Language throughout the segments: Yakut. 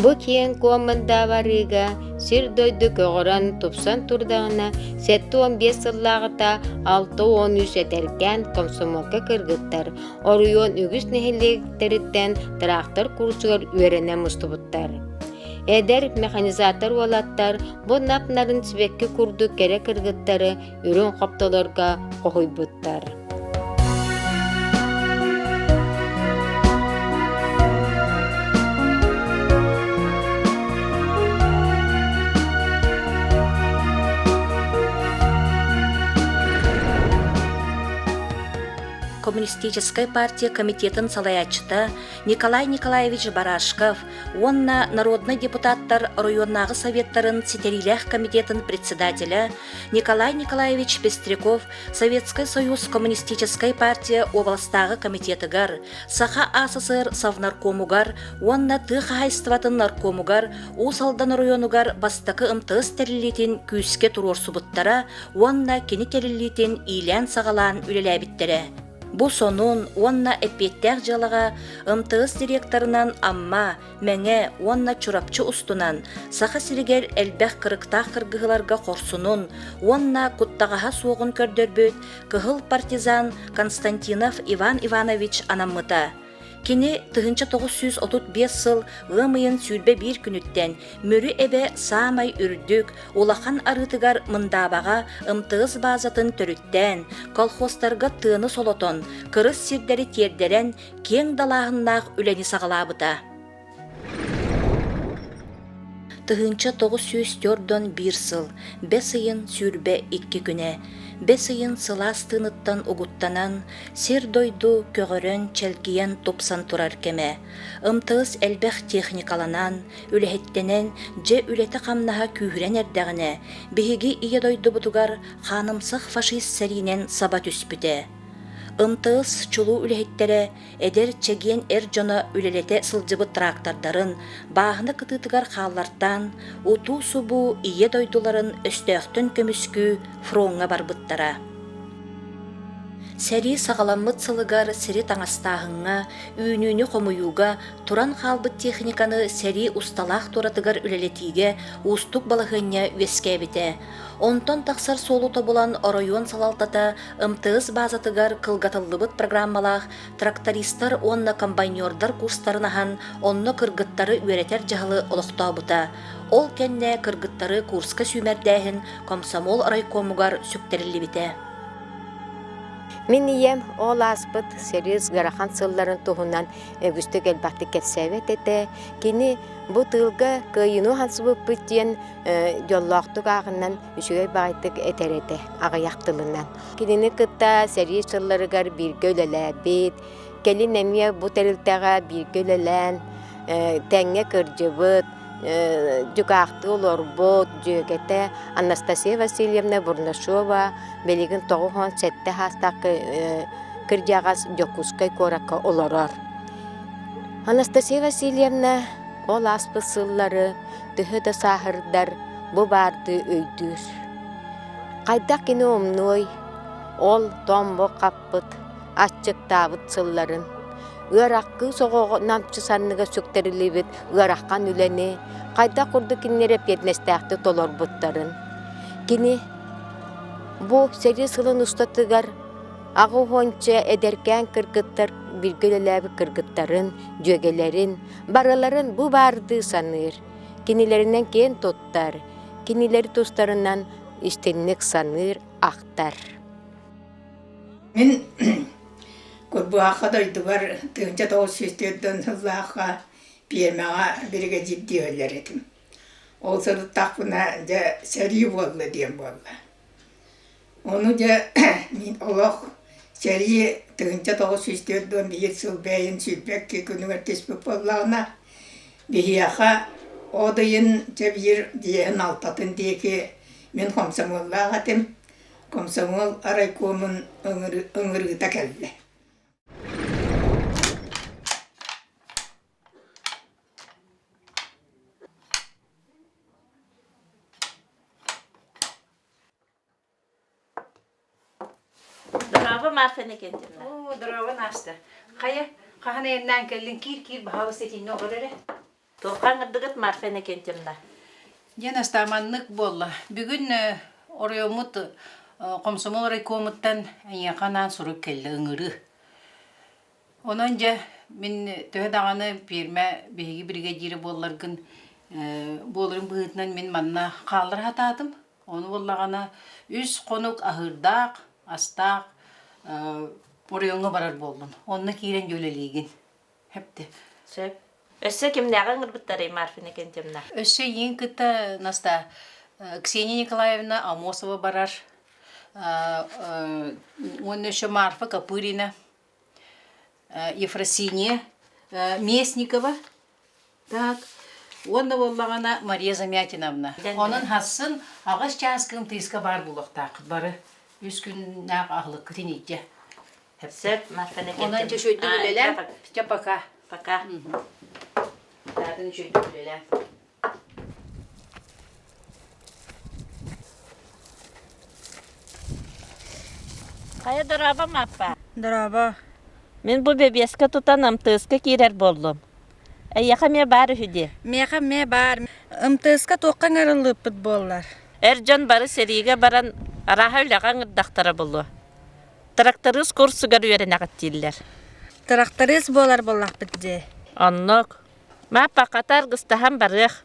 Бу киэҥ-куоҥ мындаабарыыга сир-дойду көҕөрөн, тупсан турдаҕына, 75 сыллааҕыта 63 эдэркээн комсомолка кыргыттар оройуон үгүс нэһилиэктэриттэн тыраахтар курсугар үөрэнэ мустубуттар. Эдэр механизатор уолаттар бу нап-нарын сибэкки курдук кэрэ кыргыттары үрүҥ хоптолорго хоһуйбуттар. Коммунистическай партия комитетын салайааччыта Николай Николаевич Барашков уонна народнай депутаттар оройуоннааҕы советтарын ситэриилээх комитетын председателэ Николай Николаевич Пестряков Советскай Союз Коммунистическай партия уобаластааҕы комитетыгар, Саха АССР Совнаркомугар уонна тыа хаһаайыстыбатын наркомугар Уус Алдан оройуонугар бастакы МТС тэриллиитин күүскэ туруорсубуттара уонна кини тэриллиитин иилээн-саҕалаан үлэлээбиттэрэ. Бу сонун уонна эппиэттээх дьыалаҕа МТС директорынан Амма, Мэҥэ уонна Чурапчы устунан Саха сиригэр элбэх кырыктаах кыргыһыыларга хорсунун уонна куттаҕаһа суоҕун көрдөрбүт кыһыл партизан Константинов Иван Иванович анаммыта. Кини 1935 сыл ыам ыйын 21 күнүттэн Мүрү эбэ саамай үрдүк, улахан арыытыгар Мындаабаҕа МТС баазатын төрүттээн, колхозтарга тыаны солотон, кырыс сирдэри тиэрдэрэн киэҥ далааһыннаах үлэни саҕалаабыта. 1941 сыл бэс ыйын 22 күнэ бэс ыйын сылаас тыыныттан угуттанан, сир-дойду көҕөрөн, чэлгийэн тупсан турар кэмэ. МТС элбэх техникаланан, үлэһиттэнэн, дьэ үлэтэ-хамнаһа күүһүрэн эрдэҕинэ, биһиги Ийэ дойдубутугар хаанымсах фашист сэриинэн саба түспүтэ. МТС чулуу үлэһиттэрэ эдэр чэгиэн эр дьоно үлэлэтэ сылдьыбыт трактордарын бааһына кытыытыгар хааллартаан, утуу-субуу Ийэ дойдуларын өстөөхтөн көмүскүү фроҥҥа барбыттара. Сэрии саҕаламмыт сылыгар сири таҥастааһыҥҥа, үүнүүнү хомуйууга, туран хаалбыт техниканы сэрии усталаах туоратыгар үлэлэтиигэ уустук балаһыанньа үөскээбитэ. Онтон тахсар суолу тобулан оройуон салалтата МТС баазатыгар кылгатыллыбыт программалаах трактористар уонна комбайнердар курстарын аһан, онно кыргыттары үөрэтэр дьаһалы олохтообута. Ол кэннэ кыргыттары курска сүүмэрдээһин комсомол райкомугар сүктэриллибитэ. Мин ийэм ол ааспыт сэрии ыарахан сылларын туһунан үгүстүк элбэхтик кэпсээбэт этэ. Кини бу тыылга кыайыыны уһансыбыппыт диэн дьоллоохтук ааҕынан үчүгэй баҕайытык этэр этэ аҕыйах тылынан. Кинини кытта сэрии сылларыгар бииргэ үлэлээбит, кэлин эмиэ бу тэрилтэҕэ бииргэ үлэлээн тэҥҥэ кырдьыбыт, дьукаахтыы олорбут дьүөгэтэ Анастасия Васильевна Бурнашова билигин 97 саастаах кырдьаҕас Дьокуускай куоракка олорор. Анастасия Васильевна ол ааспыт сыллары төһө да сааһырдар бу баардыы өйдүүр. Хайдах кини умнуой, ол томбо хаппыт, аччыктаабыт сылларын, ыарахкыы соҕоҕо намчы санныга сүктэриллибит ыарахан үлэни хайдах курдук кинилэр эппиэтинэстээхтик толорбуттарын. Кини бу сэрии сылын устатыгар аҕа уонча эдэркээн кыргыттар бииргэ үлэлээбит кыргыттарын, дьүөгэлэрин барыларын бу баардыы саныыр, кинилэринэн киэн туттар, кинилэр тустарынан истинник саныыр, ахтар. Мин Курбуһахха дойдубар 1904 сыллаахха пиэрмэҕэ биригэдьиирдии үлэлэр этим. Ол сырыттахпына дьэ сэрии буолла диэн буолла. Ону дьэ мин олох сэрии 1941 сыл бэйин 22 күнүгэр түспүт буоллаҕына биһиэхэ от ыйын дьэ биир биэһин алтатын диэки мин хомсомуоллаах этим Комсомол райкомун ыҥырыыта кэллэ. Дорообо, Марфа Иннокентьевна. Оо, дорообо, Настя. Хайа, хаһан айаннаан кэллиҥ? Киир-киир, баһаалыста итиннэ олор эрэ. Туохха ыҥырдыгыт Марфа Иннокентьевна? Диэн астааманнык буолла. Бүгүн оройуоммут комсомол райкомуттан эйиэхэ анаан сурук кэллэ ыҥырыы. Онон дьэ мин төһө даҕаны пиэрмэ биһиги биригэдьиирэ буолларгын буоларын быһыытынан мин манна хааллара сатаатым. Ону буоллаҕына үс хонук аһыырдаах, астаах оройуоҥҥа барар буоллун. Онно киирэн дьэ үлэлиигин. Хэпти. Сөп. Өссө кимнээҕи ыҥырбыттарый Марфа Иннокентьевна? Өссө эйиин кытта Наста Ксения Николаевна Амосова барар. Уонна еще Марфа Копырина, Ефросиния Местникова. Так. Уонна буоллаҕына Мария Замятиновна. Онон хассын аҕыс чаас кымтыыска баар буолуохтааххыт бары. Үс күннээх аһылыккытын илдьэ. Сөп, Марфа Онон дьэ үчүгэйдик үлэлээн. Чэ пока. Пока. Таатын үчүгэйдик үлэлээн. Хайа дорообо, Маппа. Дорообо. Мин бу бэбиэскэ тутан МТС-ка киирэр буоллум. Эйиэхэ эмиэ баар үһү дии. Миэхэ эмиэ баар. МТС-ка туохха ыҥырыллыыппыт буоллар? Эр дьон бары сэриигэ баран арааһа үлэҕэ ыҥырдахтара буолуо. Тракторист курсугар үөрэнэҕит дииллэр. Тракторист буолар буоллахпыт дии. Оннук. Мааппа хата аргыстаһан барыах.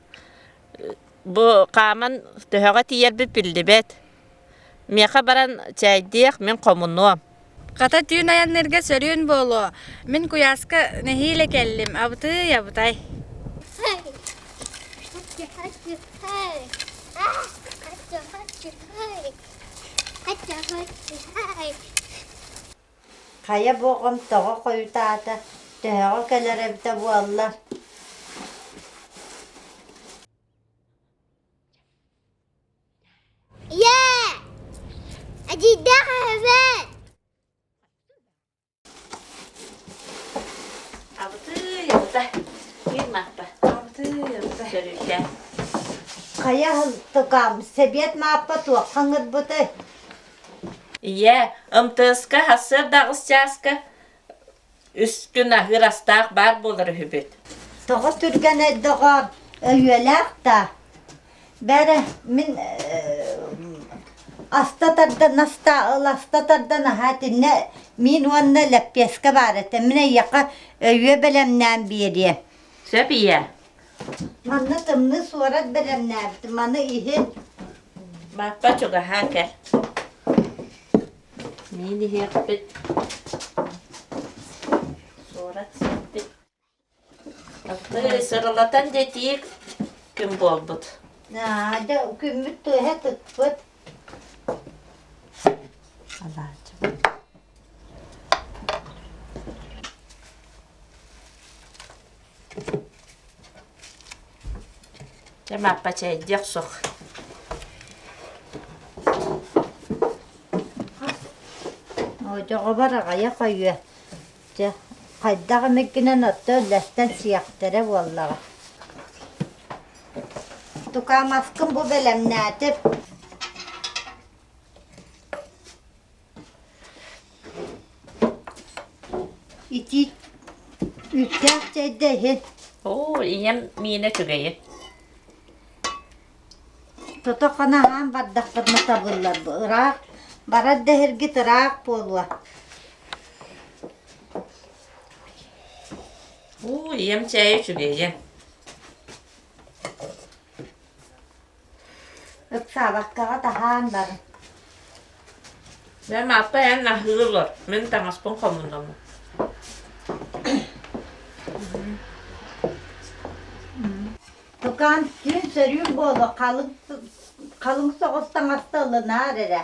Бу хааман төһөҕө тиийэрбит биллибэт. Миэхэ баран чээйдиэх, мин хомунуом. Хата түүн айанныырга сөрүүн буолуо. Мин куйааска нэһиилэ кэллим. Абытый, абытай. Хайа буоҕум тоҕо хойутаата, төһөҕө кэлэр эбитэ буолла Ийээ! Эдьиийдээх эһэбин! Абытый, абытай. Киир Мааппа. Абытый, абытай. Сөрүүкэ. Хайа тукаам, сэбиэт Мааппа туохха ыҥырбытай? Ийээ, МТС-ка сарсыарда аҕыс чааска үс күн аһыыр астаах баар буолар үһүбүт. Тоҕо түргэнэй доҕоор, өйүөлээх да. Бээрэ, мин аста тардан аста ыл аста тардан аһаа итиннэ миин уонна лэппиэскэ баар этэ. Мин эйиэхэ өйүө бэлэмнээн биэриэм. Сөп ийээ. Манна тымныы суорат бэлэмнээбитим, маны иһин. Мааппа чугаһаан кэл. Миин иһиэхпит. Суорат сиэппит. Сырылатан дэтиик күн буолбут. Аа, дьэ, күммүт тыаһа тыкпыт. Дьэ, Мааппа чэйдиэх суох. Одьоҕобор аҕайах ойуо. Дьэ, хайдах эмит гынан отто үллэстэн сиэхтэрэ буоллаҕа. Тукаамаскын бу бэлэмнээтим. Итии үүттээх чэйдэ иһин. Оо, ийэм миинэ үчүгэйин. Тото-хана аһаан бардахпытына табыллар ыраах барар да иһэргит ыраах буолуо. Уу, ийэм чэйэ үчүгэйин. Ыксаабаккаҕа таһаан баран. Дьэ, Мааппа эн аһыы олор, мин таҥаспын хомуннум. Тукаан түүн сөрүүн буолуо, халыҥ халыҥ соҕус таҥаста ылынаар эрэ.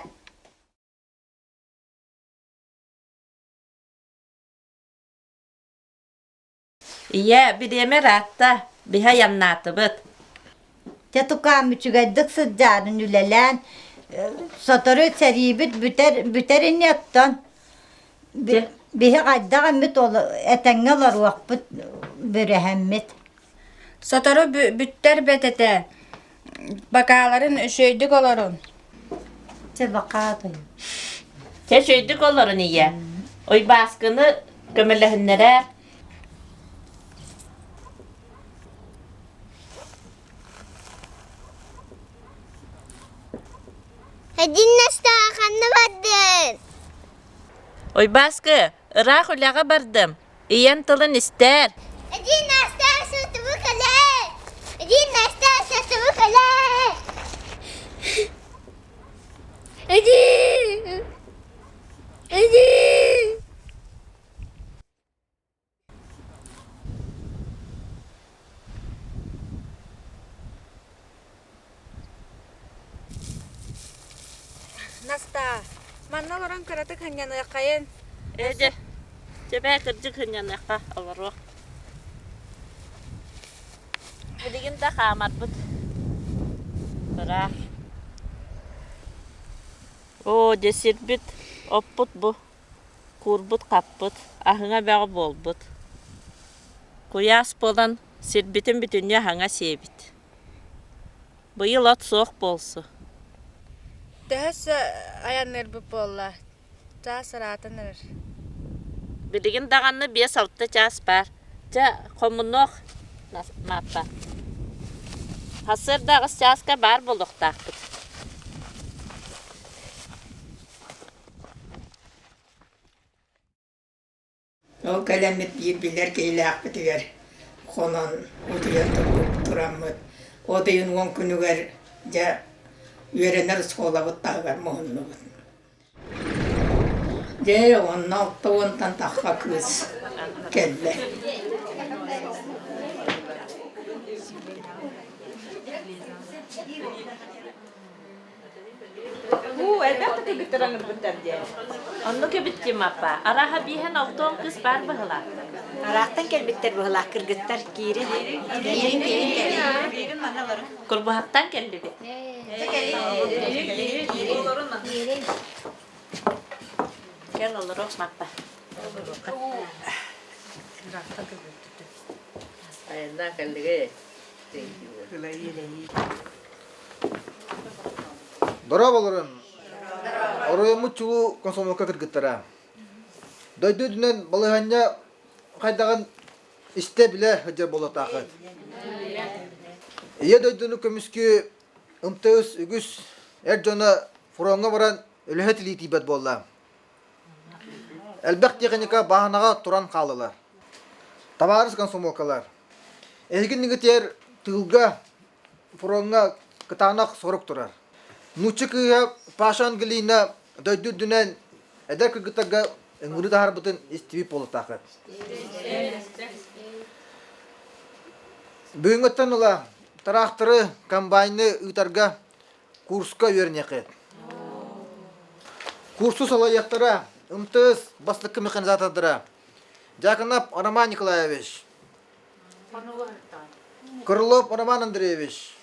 Ийээ, бириэмэ ыраатта, биһи айаннаатыбыт. Дьэ тукаам үчүгэйдик сылдьаарын үлэлээн, сотору сэриибит бүтэр бүтэр ини оттон биһи хайдах эмит этэҥҥэ олоруохпут бүрэһэммит. Сотору бүттэр бэт этэ. Бакааларын үчүгэйдик олорун. Чэ бакаатый. Чэ үчүгэйдик олорун ийэ. Уйбааскыны көмөлөһүннэрээр. Эдин Настаа ханна бардын? Уйбааскы, ыраах үлэҕэ бардым. Ийэм тылын истээр. Эдин Настаа сытыбы кэлэ! Эдин Настаа сытыбы кэлэ! Эдин! Эдин! Настаа, манна олорон кыратык сынньаныаххайын. Ээ дьэ, дьэбээ кырдьык сынньаныахха олоруох. Билигин да хаамарбыт ыраах. Оо, дьэ сирбит, оппут бу Куурбут-хаппыт, аһыҥа бөҕө буолбут. Куйаас буолан сирбитин бүтүннүү аһыҥа сиэбит. Быйыл от суох буолсу. Төһө өссө айанныырбыт буолла? Чаас ыраатан эрэр. Билигин даҕаны 5-6 чаас баар. Чэ, хомунуох, Мааппа. Сарсыарда 8 чааска баар буолуохтаахпыт. Ол кэлэммит биир билэр киһилээхпитигэр хонон утуйан тураммыт от ыйын 10 күнүгэр дьэ үөрэнэр оскуолабыт таһыгар муһуннубут. Дьэ онно 60-тан тахха кыыс кэллэ. Уу, элбэх да кыргыттар ыҥырбыттар диэн. Оннук эбит Тимаппа. Арааһа бииһэн алтуон кыыс баар быһылаах. Араахтан кэлбиттэр быһылаах кыргыттар киирин. Киирин, киирин, Курбуһахтан кэллибит. Кэл олоруох Маппа. Айаннаа кэллигэ. Дорооболорун! Оройуоммут чулуу комсомолка кыргыттара. Дойду үрдүнэн балаһыанньа хайдаҕын истэ-билэ сылдьар буолуохтааххыт. Ийэ дойдуну көмүскүү МТС үгүс эр дьоно фроҥҥа баран өлөһө тилии тиийбэт буолла. Элбэх техника бааһынаҕа туран хааллылар. Табаарыс комсомолкалар, эһиги иннигитигэр тыылга фроҥҥа кытаанах сорук турар. Нуучча кыыһа Паша Ангелина дойду үрдүнэн эдэр кыргыттарга ыҥырыы таһаарбытын истибит буолуохтааххыт. Бүгүҥҥүттэн ыла тыраахтары, комбайны ыытарга курска үөрэниэххит. Курсу салайыахтара МТС бастакы механизатордара Дьяконов Роман Николаевич, Крылов Роман Андреевич,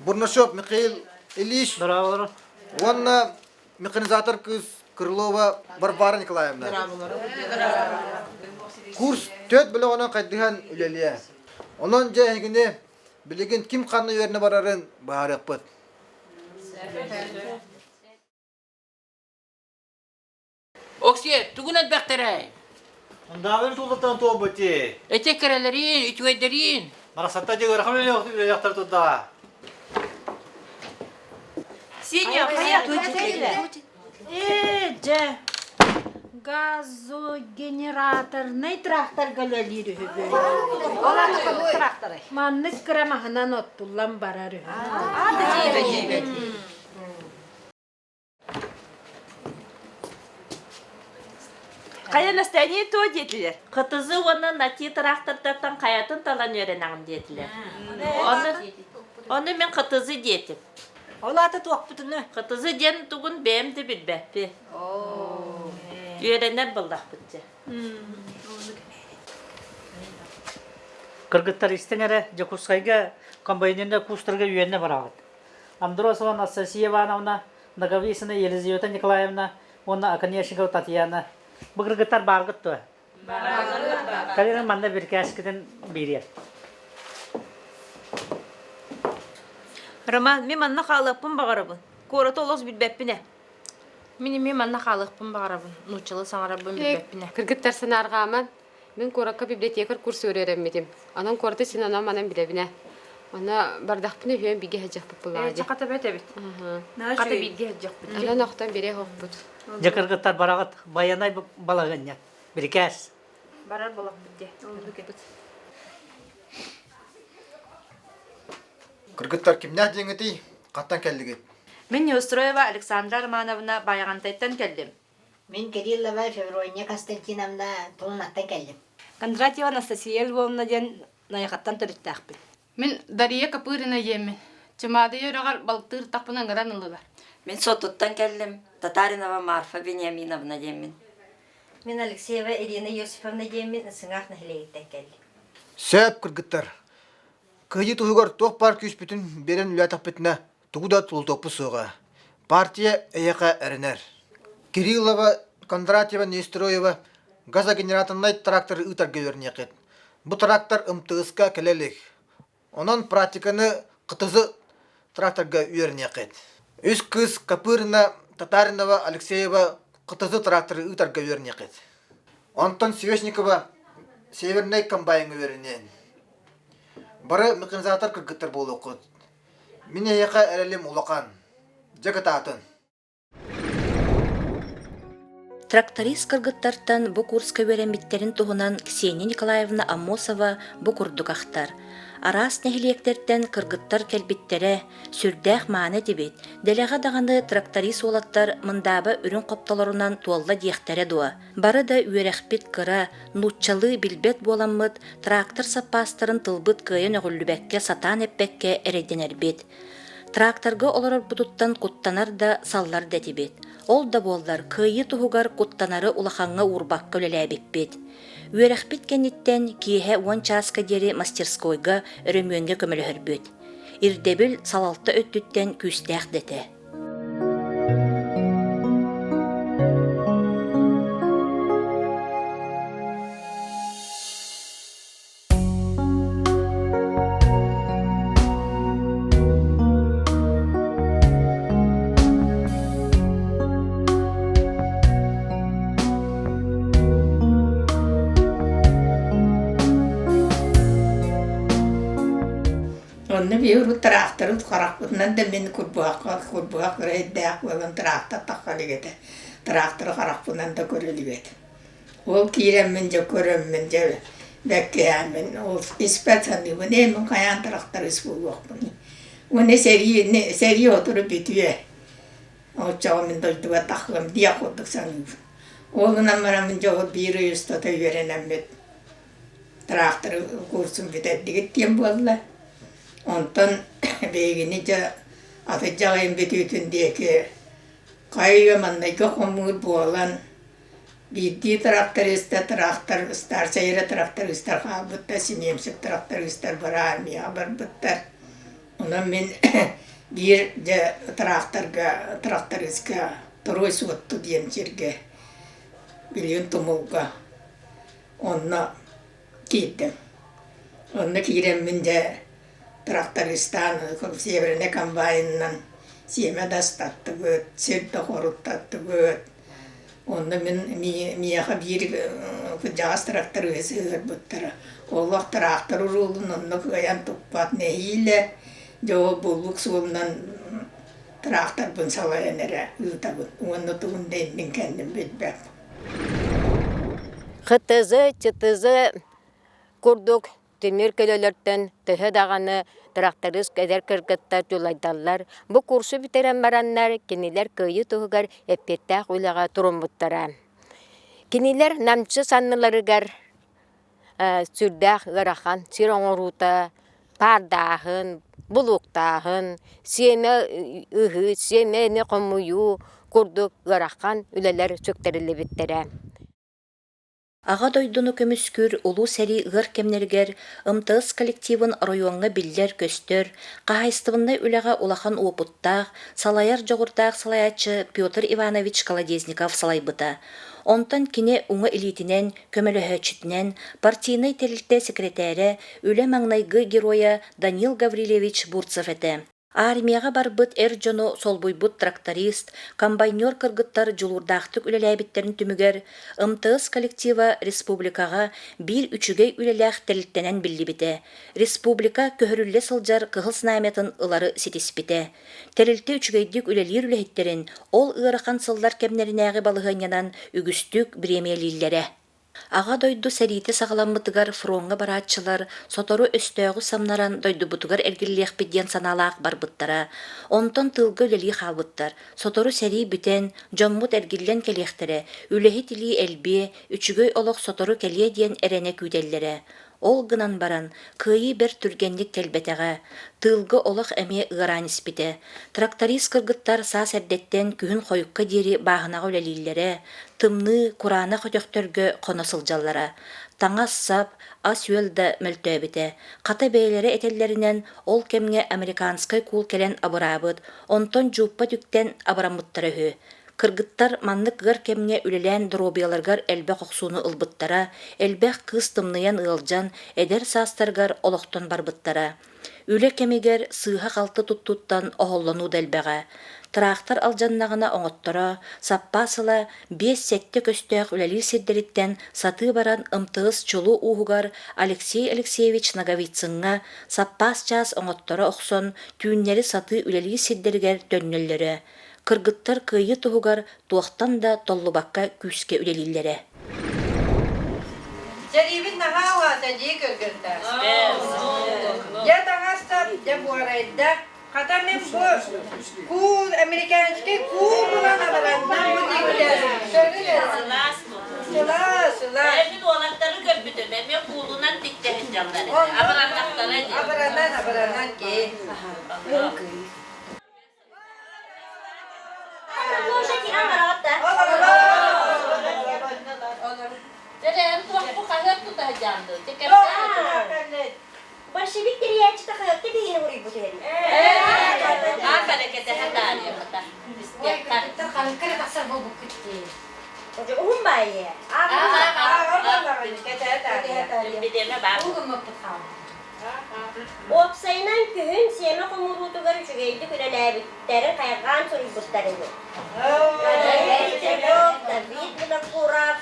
Бурнашов Михаил Ильич уонна механизатор кыыс Крылова Варвара Николаевна. Курс төрт бөлөҕүнэн хайдыһан үлэлиэ. Онон дьэ эһигини билигин ким ханна үөрэнэ барарын быһаарыахпыт. Оксиэ, тугун элбэхтэрэй? Ындаабын туллаттан туолбути. Эти кэрэлэриин, үчүгэйдэриин. Барахсатта дьэ ыарахан үлэлэхтэр турдаҕа. Синя, хайа Ээ, дьэ, газогенераторнай тракторга үлэлиир үһүбүн. Маннык кыра маһынан оттуллан барар үһү. Хайа настроение туо диэтилэр. ХТЗ уонна НАТИ тыраахтардартан хайатын талан үөрэнэҕин диэтилэр. Ону, ону мин ХТЗ диэтим. Ол аата туохпутуну? ХТЗ диэн тугун бэйэм да билбэппин. Үөрэнэр буоллахпыт дьэ. Кыргыттар истиҥ эрэ, Дьокуускайга комбайнердар курстарга үөрэнэ бараҕыт. Андросова Анастасия Ивановна, Ноговицына Елизавета Николаевна уонна Оконешникова Татьяна. Бу кыргыттар бааргыт дуо? Калина манна бирикээскитин биэриэ. Роман, мин манна хаалыахпын баҕарабын. Куораты олох билбэппин ээ. Мин эмиэ манна хаалыахпын баҕарабын. Нууччалыы саҥарарбын билбэппин ээ. Кыргыттар санаарҕааман, мин куоракка библиотекарь курсугар үөрэммитим. Онон куораты син онон-манан билэбин ээ. Ана бардахпына үһүөн бигэ сылдьыахпыт буллаҕа дии. Хата бэт эбит. Хата бииргэ сылдьыахпыт. Онон охтон бириэх охпут. Дьэ кыргыттар бараҕыт байанай балаһыанньа. Бирикээс. Барар болохпут дии. Кыргыттар кимнээх диэҥҥитий? Хантан кэллигит? Мин Неустроева Александра Романовна Байаҕантайтан кэллим. Мин Кириллова Феврония Константиновна Тулунаттан кэллим. Кондратьева Анастасия Львовна диэн Найахаттан төрүттээхпин. Мин Дария Копырина диэммин. Чымаадыйа үрэҕэр балтыыр тахпын ыҥыран ыллылар. Мин Сотуттан кэллим. Татаринова Марфа Вениаминовна диэммин. Мин Алексеева Ирина Иосифовна диэммин Сыҥаах нэһилиэгиттэн кэллим. Сөп, кыргыттар. Кыайыы туһугар туох баар күүспүтүн биэрэн үлэлээтэхпитинэ, тугу да тулутуохпут суоҕа. Партия эйиэхэ эрэнэр. Кириллова, Кондратьева, Нестроева газогенераторнай тракторы ыытарга үөрэниэххит. Бу трактор МТС-ка кэлэ илик. Онон практиканы КТЗ тракторга үөрэниэххит. Үс кыыс Копырина, Татаринова, Алексеева КТЗ тракторы ыытарга үөрэниэххит. Онтон Свешникова Севернай комбайҥҥа үөрэниэн. Бары механизатор кыргыттар буолуоххут. Мин эһиэхэ эрэлим улахан. Дьэ кытаатын. Тракторист кыргыттартан бу курска үөрэммиттэрин туһунан Ксения Николаевна Аммосова бу курдук ахтар. Араас нэһилиэктэртэн кыргыттар кэлбиттэрэ, сүрдээх мааны этибит, дэлэҕэ даҕаны тракторист уолаттар мындааба үрүҥ хоптолорунан туолла диэхтэрэ дуо? Бары да үөрэхпит кыра, нууччалыы билбэт буоламмыт, трактор саппаастарын тылбыт кыайан өҕүллүбэккэ сатаан эппэккэ эрэйдэнэрбит. Тракторга олорорбутуттан куттанар да, саллар да этибит. Ол да буоллар, кыайыы туһугар куттанары улахаҥҥа уурбакка үлэлээбиппит. Үөрэхпит кэнниттэн киэһэ 10 чааска диэри мастерскойга өрөмүөҥҥэ көмөлөһөрбүт. Ирдэбил салалта өттүттэн күүстээх да этэ. Онно биһи урут тыраахтары харахпытынан да мин курбуһахха курбуһах эрэйдээх буолан тыраахтар тахха илик этэ. Тыраахтары харахпынан да көрө илик этим. Ол киирэммин дьэ көрөммүн дьэ бэккиһээммин ол испэт саныыбын ээ мин хайаан тырахтарыыс буолуохпун. Уонна сэрии сэрии сотору бүтүө. Оччоҕо мин дойдубар таххыам диэх курдук саныыбын. Ол гынан бараммын дьэ ол биир ый устата үөрэнэммит тыраахтары курсун бүтэрдигит диэн буолла. Онтон биһигини дьэ атырдьах ыйын бүтүүтүн диэки хайа маҥнайгы хомуур буолан биирдии тракториста трактор старшай эрэ трактористар хаалбыттар, синиэмсик трактористар бары армияҕа барбыттар. Онон мин биир дьэ тракторга трактористка Торуой Суотту диэн сиргэ билигин Тумулга Онно киирдим. Онно киирэммин дьэ трактористаан северный комбайнынан сиэмэ да астаттыбыт, сир да хоруттаттыбыт. Онно мин миэхэ биир кырдьаҕас тракториһы сыһыарбыттара. Олох тыраахтар уруулун онно кыайан туппат нэһиилэ дьэ ол буллук суолунан тыраахтарбын салайан эрэ ыытабын уонна тугун да иннин-кэннин билбэппин. ХТЗ, ЧТЗ курдук тимир көлөлөртөн төһө даҕаны тырахтарыыс эдэр кыргыттар дьулайдаллар, бу курсу бүтэрэн бараннар кинилэр кыайыы туһугар эппиэттээх үлэҕэ туруммуттара. Кинилэр намчы санныларыгар сүрдээх ыарахан сир оҥоруута, паардааһын, булууктааһын, сиэмэ ыһыы, сиэмэни хомуйуу курдук ыарахан үлэлэр сүктэриллибиттэрэ. Аҕа дойдуну көмүскүүр Улуу сэрии ыар кэмнэригэр МТС коллективын оройуоҥҥа биллэр-көстөр, хаһаайыстыбаннай үлэҕэ улахан уопуттаах, салайар дьоҕурдаах салайааччы Петр Иванович Колодезников салайбыта. Онтон кини уҥа илиитинэн, көмөлөһөөччүтүнэн партийнай тэрилтэ секретарэ, үлэ маҥнайгы геройа Данил Гаврильевич Бурцев этэ. Армияҕа барбыт эр дьону солбуйбут тракторист, комбайнер кыргыттар дьулуурдаахтык үлэлээбиттэрин түмүгэр МТС коллектива республикаҕа биир үчүгэй үлэлээх тэрилтэнэн биллибитэ, республика көһөрүллэ сылдьар Кыһыл Знамятын ылары ситиспитэ. Тэрилтэ үчүгэйдик үлэлиир үлэһиттэрин ол ыарахан сыллар кэмнэринээҕи балаһыанньанан үгүстүк бириэмийэлииллэрэ. Аҕа дойду сэриитэ саҕаламмытыгар фроҥҥа барааччылар сотору өстөөҕү самнаран дойдубутугар эргиллиэхпит диэн санаалаах барбыттара. Онтон тыылга үлэлии хаалбыттар. Сотору сэрии бүтэн, дьоммут эргиллэн кэлиэхтэрэ, үлэһит илии элбиэ, үчүгэй олох сотору кэлиэ диэн эрэнэ күүтэллэрэ. Ол гынан баран, кыайыы бэрт түргэнник кэлбэтэҕэ, тыылга олох эмиэ ыараан испитэ. Тракторист кыргыттар саас эрдэттэн күһүн хойукка диэри бааһынаҕа үлэлииллэрэ, тымныы, кураанах өтөхтөргө хоно сылдьаллара. Таҥас-сап, ас-үөл да мөлтөөбүтэ. Хата бэйэлэрэ этэллэринэн, ол кэмҥэ американскай куул кэлэн абыраабыт, онтон дьууппа түктэн абыраммыттара үһү. Кыргыттар маннык ыар кэмҥэ үлэлээн доруобуйаларыгар элбэх охсууну ылбыттара, элбэх кыыс тымныйан ыалдьан, эдэр саастарыгар олохтон барбыттара. Үлэ кэмигэр сыыһа-халты туттууттан оһоллонуу да элбэҕэ. Тыраахтар алдьаннаҕына оҥотторо, саппаас ыла биэс-сэттэ көстөөх үлэлиир сирдэриттэн сатыы баран МТС чулуу ууһугар Алексей Алексеевич Ноговицыҥҥа саппаас чаас оҥотторо охсон, түүннэри сатыы үлэлиир сирдэригэр төннөллөрө. Кыргыттар кыайыы туһугар туохтан да толлубакка күүскэ үлэлииллэрэ. Сэриибит наһаа улаата дии кыргыттар. Дьэ таҥастан, дьэ буорайда. Хата мин бу куул, американский куул булан абараннам бу диэбитэ. Сылаас Сылаас, сылаас. Мин уолаттары көрбүтүм, эмиэ куулунан тиктэһин дьаллар этэ. Абыраннахтара дии. Абыранан, абыранан кии. Большевик тэрийээччитэ хаһыатта биһигини уруйбут үһү. Уһун баайы. Уопсайынан күһүн сиэмэ хомуруутугар үчүгэйдик үлэлээбиттэрин хайҕаан суруйбуттар ини. Давид Винокуров,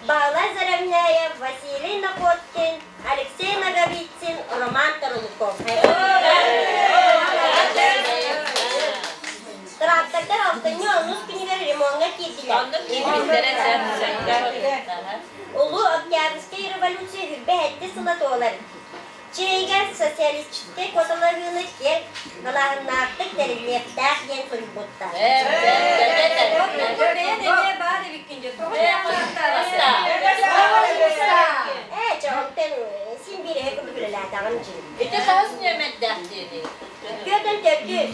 Баһылай Заровняев, Василий Находкин, Алексей Ноговицын, Роман Тарулуков. Трактордар алтынньы онус күнүгэр ремоҥҥа киирдилэр. Улуу Октябрьскай революция хүрбэ сэттэ сыла туолар. Чэйигэр социалистическай куоталаһыыны киэҥ далааһыннаахтык тэриллиэхтээх диэн суруйбуттар. Ээ, чоҕунтан син биир эһэ курдук үлэлээтэҕим дии. Ити хаһыс нүөмэрдээх диэний? Күөтэн төрдүс.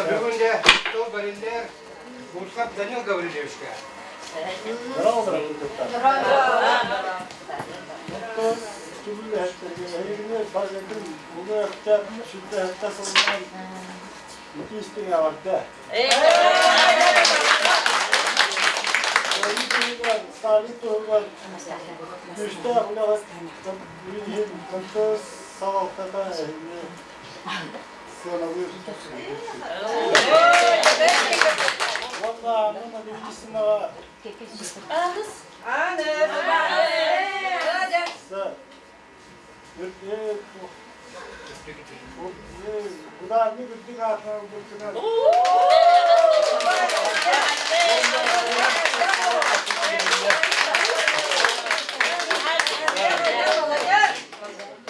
Бүгүн де тыл бэриллэр Бурсак Данил Гаврильевичка. Күүстээх үлэҕэ иһин МТС салалтата эһигини сыаналыыр. Уонна Анна Нагрудисинаҕа Ударник үрдүк аатынан ылбыккынан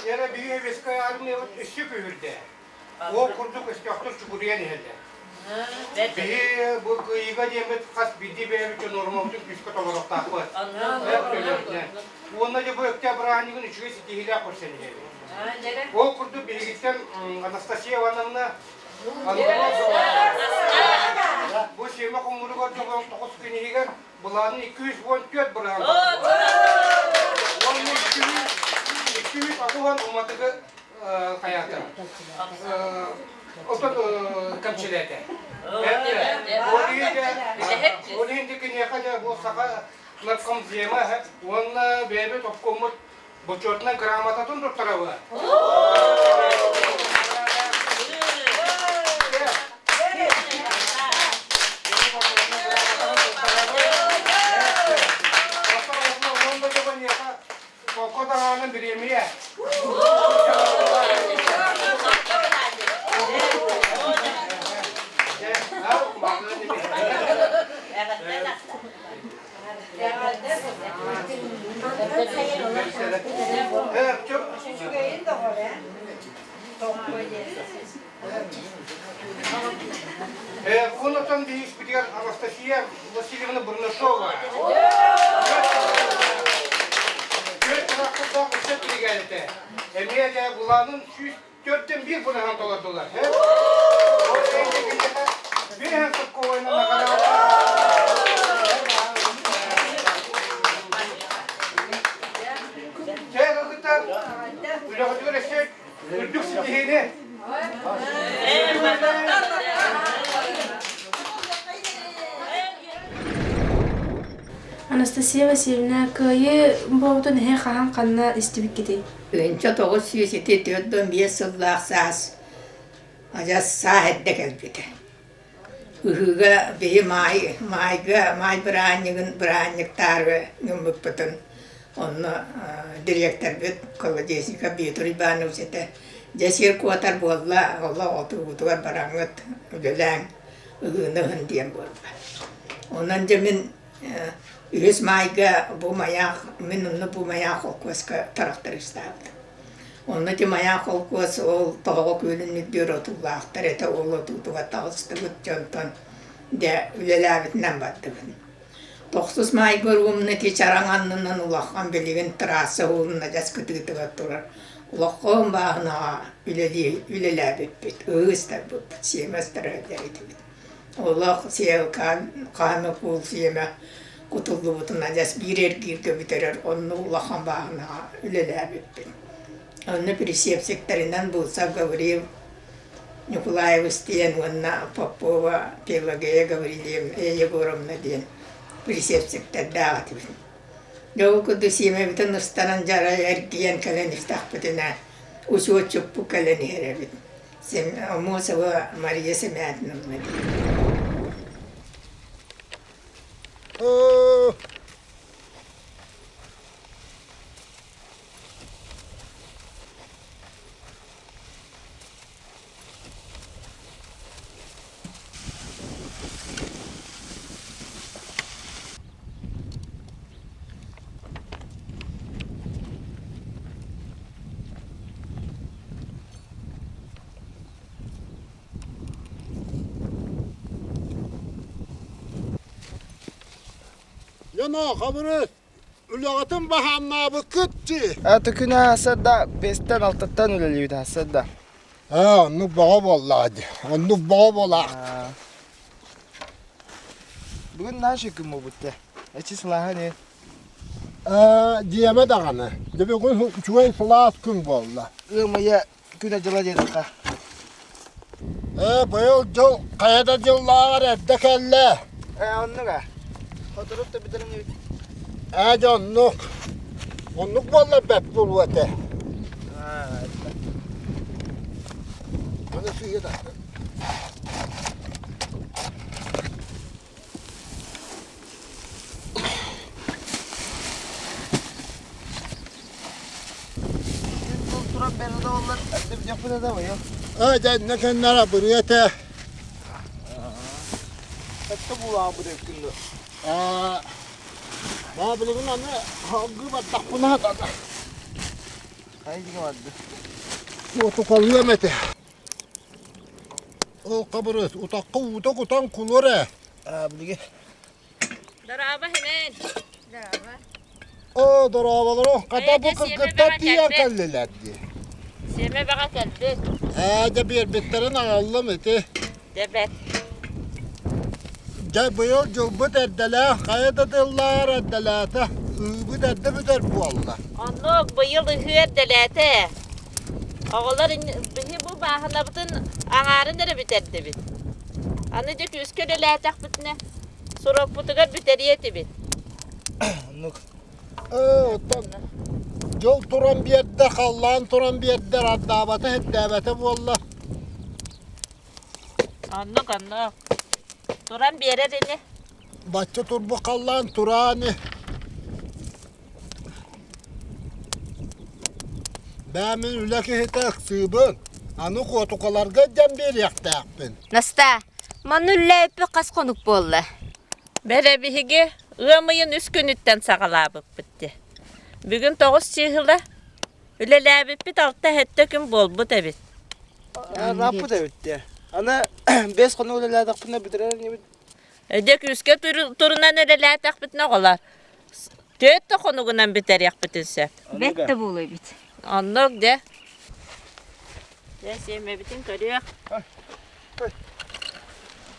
Яра биһиги армиябыт өссө күүһүрдэ. Ол курдук өстөөхтөр чугуруйан иһэллэр. Биһи бу кыайыыга диэммит хас биирдии бэйэбит дьон нуормабытын күүскэ толоруохтаахпыт. Уонна дьэ бу Өктөөп бырааһынньыгын үчүгэй ситиһиилээх көрсөн иһэбит. Ол курдук биһигиттэн Анастасия Ивановна бу сиэмэ хомууругар дьоҕуон тоҕус күн иһигэр былаанын 214 бырыһан уонна 280 уматыгы. хайаата отон кэмчилээтэ. Ол иһин киниэхэ дьэ бу саха наркомзема уонна бэйэбит обкоммут бочуотунай грамотатын туттарабыт. Солко даҕаны бириэмийэ. Кунутан биһиспитигэр Анастасия Васильевна Бурнашова. Түөрт тырахтардаах ыччат биригээдэтэ. Эмиэ дьэ былаанын 104-тэн 1 быраһан толордулар. Биэһэн соккуойунан Чэ, кыргыттар, үлэҕитигэр өссө үрдүк ситиһиини! Анастасия Васильевна, кыайыы буолбутун эһи хаһан ханна истибиккитий? 1945 сыллаах саас адьас саа эрдэ кэлбитэ. Ыһыыга биһи маай маайга маай бырааһынньыгын бырааһынньыктаары гыммыппытын онно дириэктэрбит Колодезников Петр Иванович этэ дьэ сир куотар буолла олох отуубутугар бараҥҥыт үлэлээҥ ыһыыны ыһын диэн буолла. Онон дьэ мин үһүс маайга бу маяк мин онно бу маяк холкуоска трактористаабытым. Онно ити Маяк холкуос ол тоһоҕо күөлүн үрдүгэр отуулаахтар этэ, ол отуутугар таҕыстыбыт дьонтон дьэ үлэлээбитинэн бардыбыт. Тохсус маайга уруумна ити чараҥ аннынан улахан билигин трасса уһун адьас кытыытыгар турар улахан бааһынаҕа үлэлии үлэлээбиппит, ыһыы ыстарбыппыт, сиэмэ ыстара сылдьар этибит. Олох сиэлкаан хаһан куул сиэмэ кутуллубутун адьас биир эргииргэ бүтэрэр оннук улахан бааһынаҕа үлэлээбиппин. Онно присепсиктэринэн Булсов Гаврил Ньукулаевич диэн уонна Попова Пелагея Гаврильевна Егоровна диэн присепсиктэрдээх этибит. Дьэ ол курдук сиэмэбитин ыстанан дьарай эргийэн кэлэн истэхпитинэ учуотчуппут кэлэн иһэр эбит. Аммосова Мария Семятиновна диэн. Дьоно, хабырыт, үлэҕитин баһааннаабыккыт дии. Аты күн аасар да, бестен алтаттан үлэлиибит аасар да. Аа, оннук бөҕө буоллаҕа дии. Оннук бөҕө буолаах. Бүгүн наша күн буолбут Эчи сылааһа не. Диэмэ даҕаны. Дьэ бүгүн үчүгэй сылаас күн буолла. Ыамайа күнэ-дьыла диэтэххэ. Ээ, быйыл дьыл хайа да дьыллааҕар эрдэ кэллэ. Ээ, оннук аа. Хоторуп да бүтэрин эбит. Ээ, дьэ оннук. Оннук буолла бэрт буолуо этэ. Аны сыыйа да. Дьэ кэннэрэ бырыа этэ. Аа, билигин аны алгыы бардахпына Отукалыам этэ. Ол хабырыыс утахха уута кутан кулур ээ. Аа, билиги. Дорообо, Химэн. Дорообо. Оо, дорооболоро, хата бу кыргыттар тиийэн кэллилэр дии. Сиэмэ баҕа кэлбит. Ээ, дьэ биэрбиттэрин аҕаллым ити. Дьэ бэт. Дьэ быйыл дьылбыт эрдэлээх, хайа да тыллааҕар эрдэлээтэ, ыыбыт эрдэ бүтэр буолла. Оннук быйыл ыһыы эрдэлээтэ. Оҕолор биһи бу бааһынабытын аҥаарын эрэ бүтэрдибит. Аны дьэ күүскэ үлэлээтэхпитинэ сурукпутугар бүтэриэ этибит. Оннук. Ээ, оттон дьол туран биэрдэ, халлаан туран биэрдэ, ардаабата, һирдээбэтэ буолла. Оннук, оннук. Туран биэрэр ини. Бачча турбут халлаан тураан Бээ мин үлэ киһитэ ыксыыбын, аны куотукаларга илдьэн биэриэхтээхпин. Настаа, манна үллээппит хас хонук буолла? Бэрэ биһиги ыам ыйын үс күнүттэн саҕалаабыппыт дии. Бүгүн 9 чыыһыла үлэлээбиппит алта-сэттэ күн буолбут эбит. Раппыт эбит дии. Аны 5 хонук үлэлээтэхпинэ бүтэрэр инибит. Дьэ күүскэ турунан үлэлээтэхпитинэ оҕолор түөрт да хонугунан бүтэриэхпитин сөп. Бэт да буолуо эбит. Оннук дьэ. Дьэ сиэмэбитин көрүөх.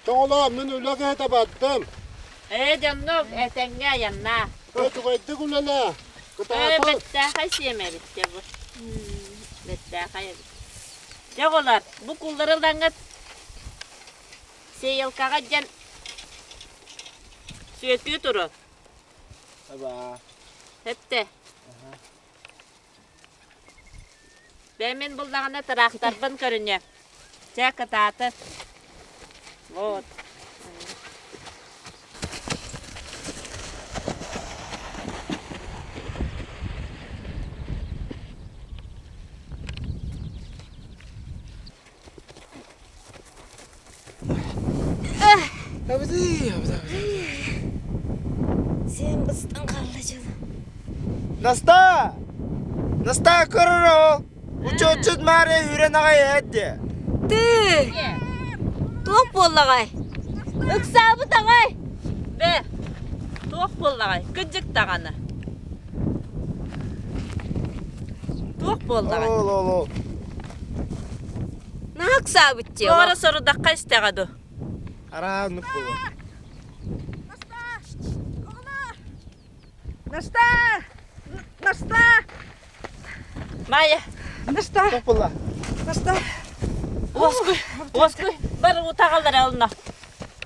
Тоҕолоо мин үлэ киһитэ бардым. Ээ дьоннук этэҥҥэ айаннаа. Үчүгэйдик үлэлээ. Ээ Кытаатан. бэттээхэй сиэмэбит дьэ бу. Бэттээхэй эбит. Дьэ оҕолор бу куллары ылаҥҥыт Сеялкаҕа дьэн сүөтүү турун. Аба. Эптэ. Бээ мин буллаҕына тыраахтарбын көрүнүө. Чэ кытааты. Вот. Сен быстың қалла жыл. Наста! Наста көрөр ол! Учуотчут Маарыйа үүрэн аҕай эһэт Ты! Туох буоллаҕай? Ыксаабыт аҕай! Бэ, туох буоллаҕай? Кыдьык даҕаны. Туох буоллаҕай? Ол, ол, ол. Наһаа ыксаабыт дии. Туора сорудахха истэҕэ дуу? Араа оннук буолуо. Настаа! Настаа! Майя. Настаа! Туох буолла? Настаа! Уоскуй, уоскуй. Бар утаҕалара ылна.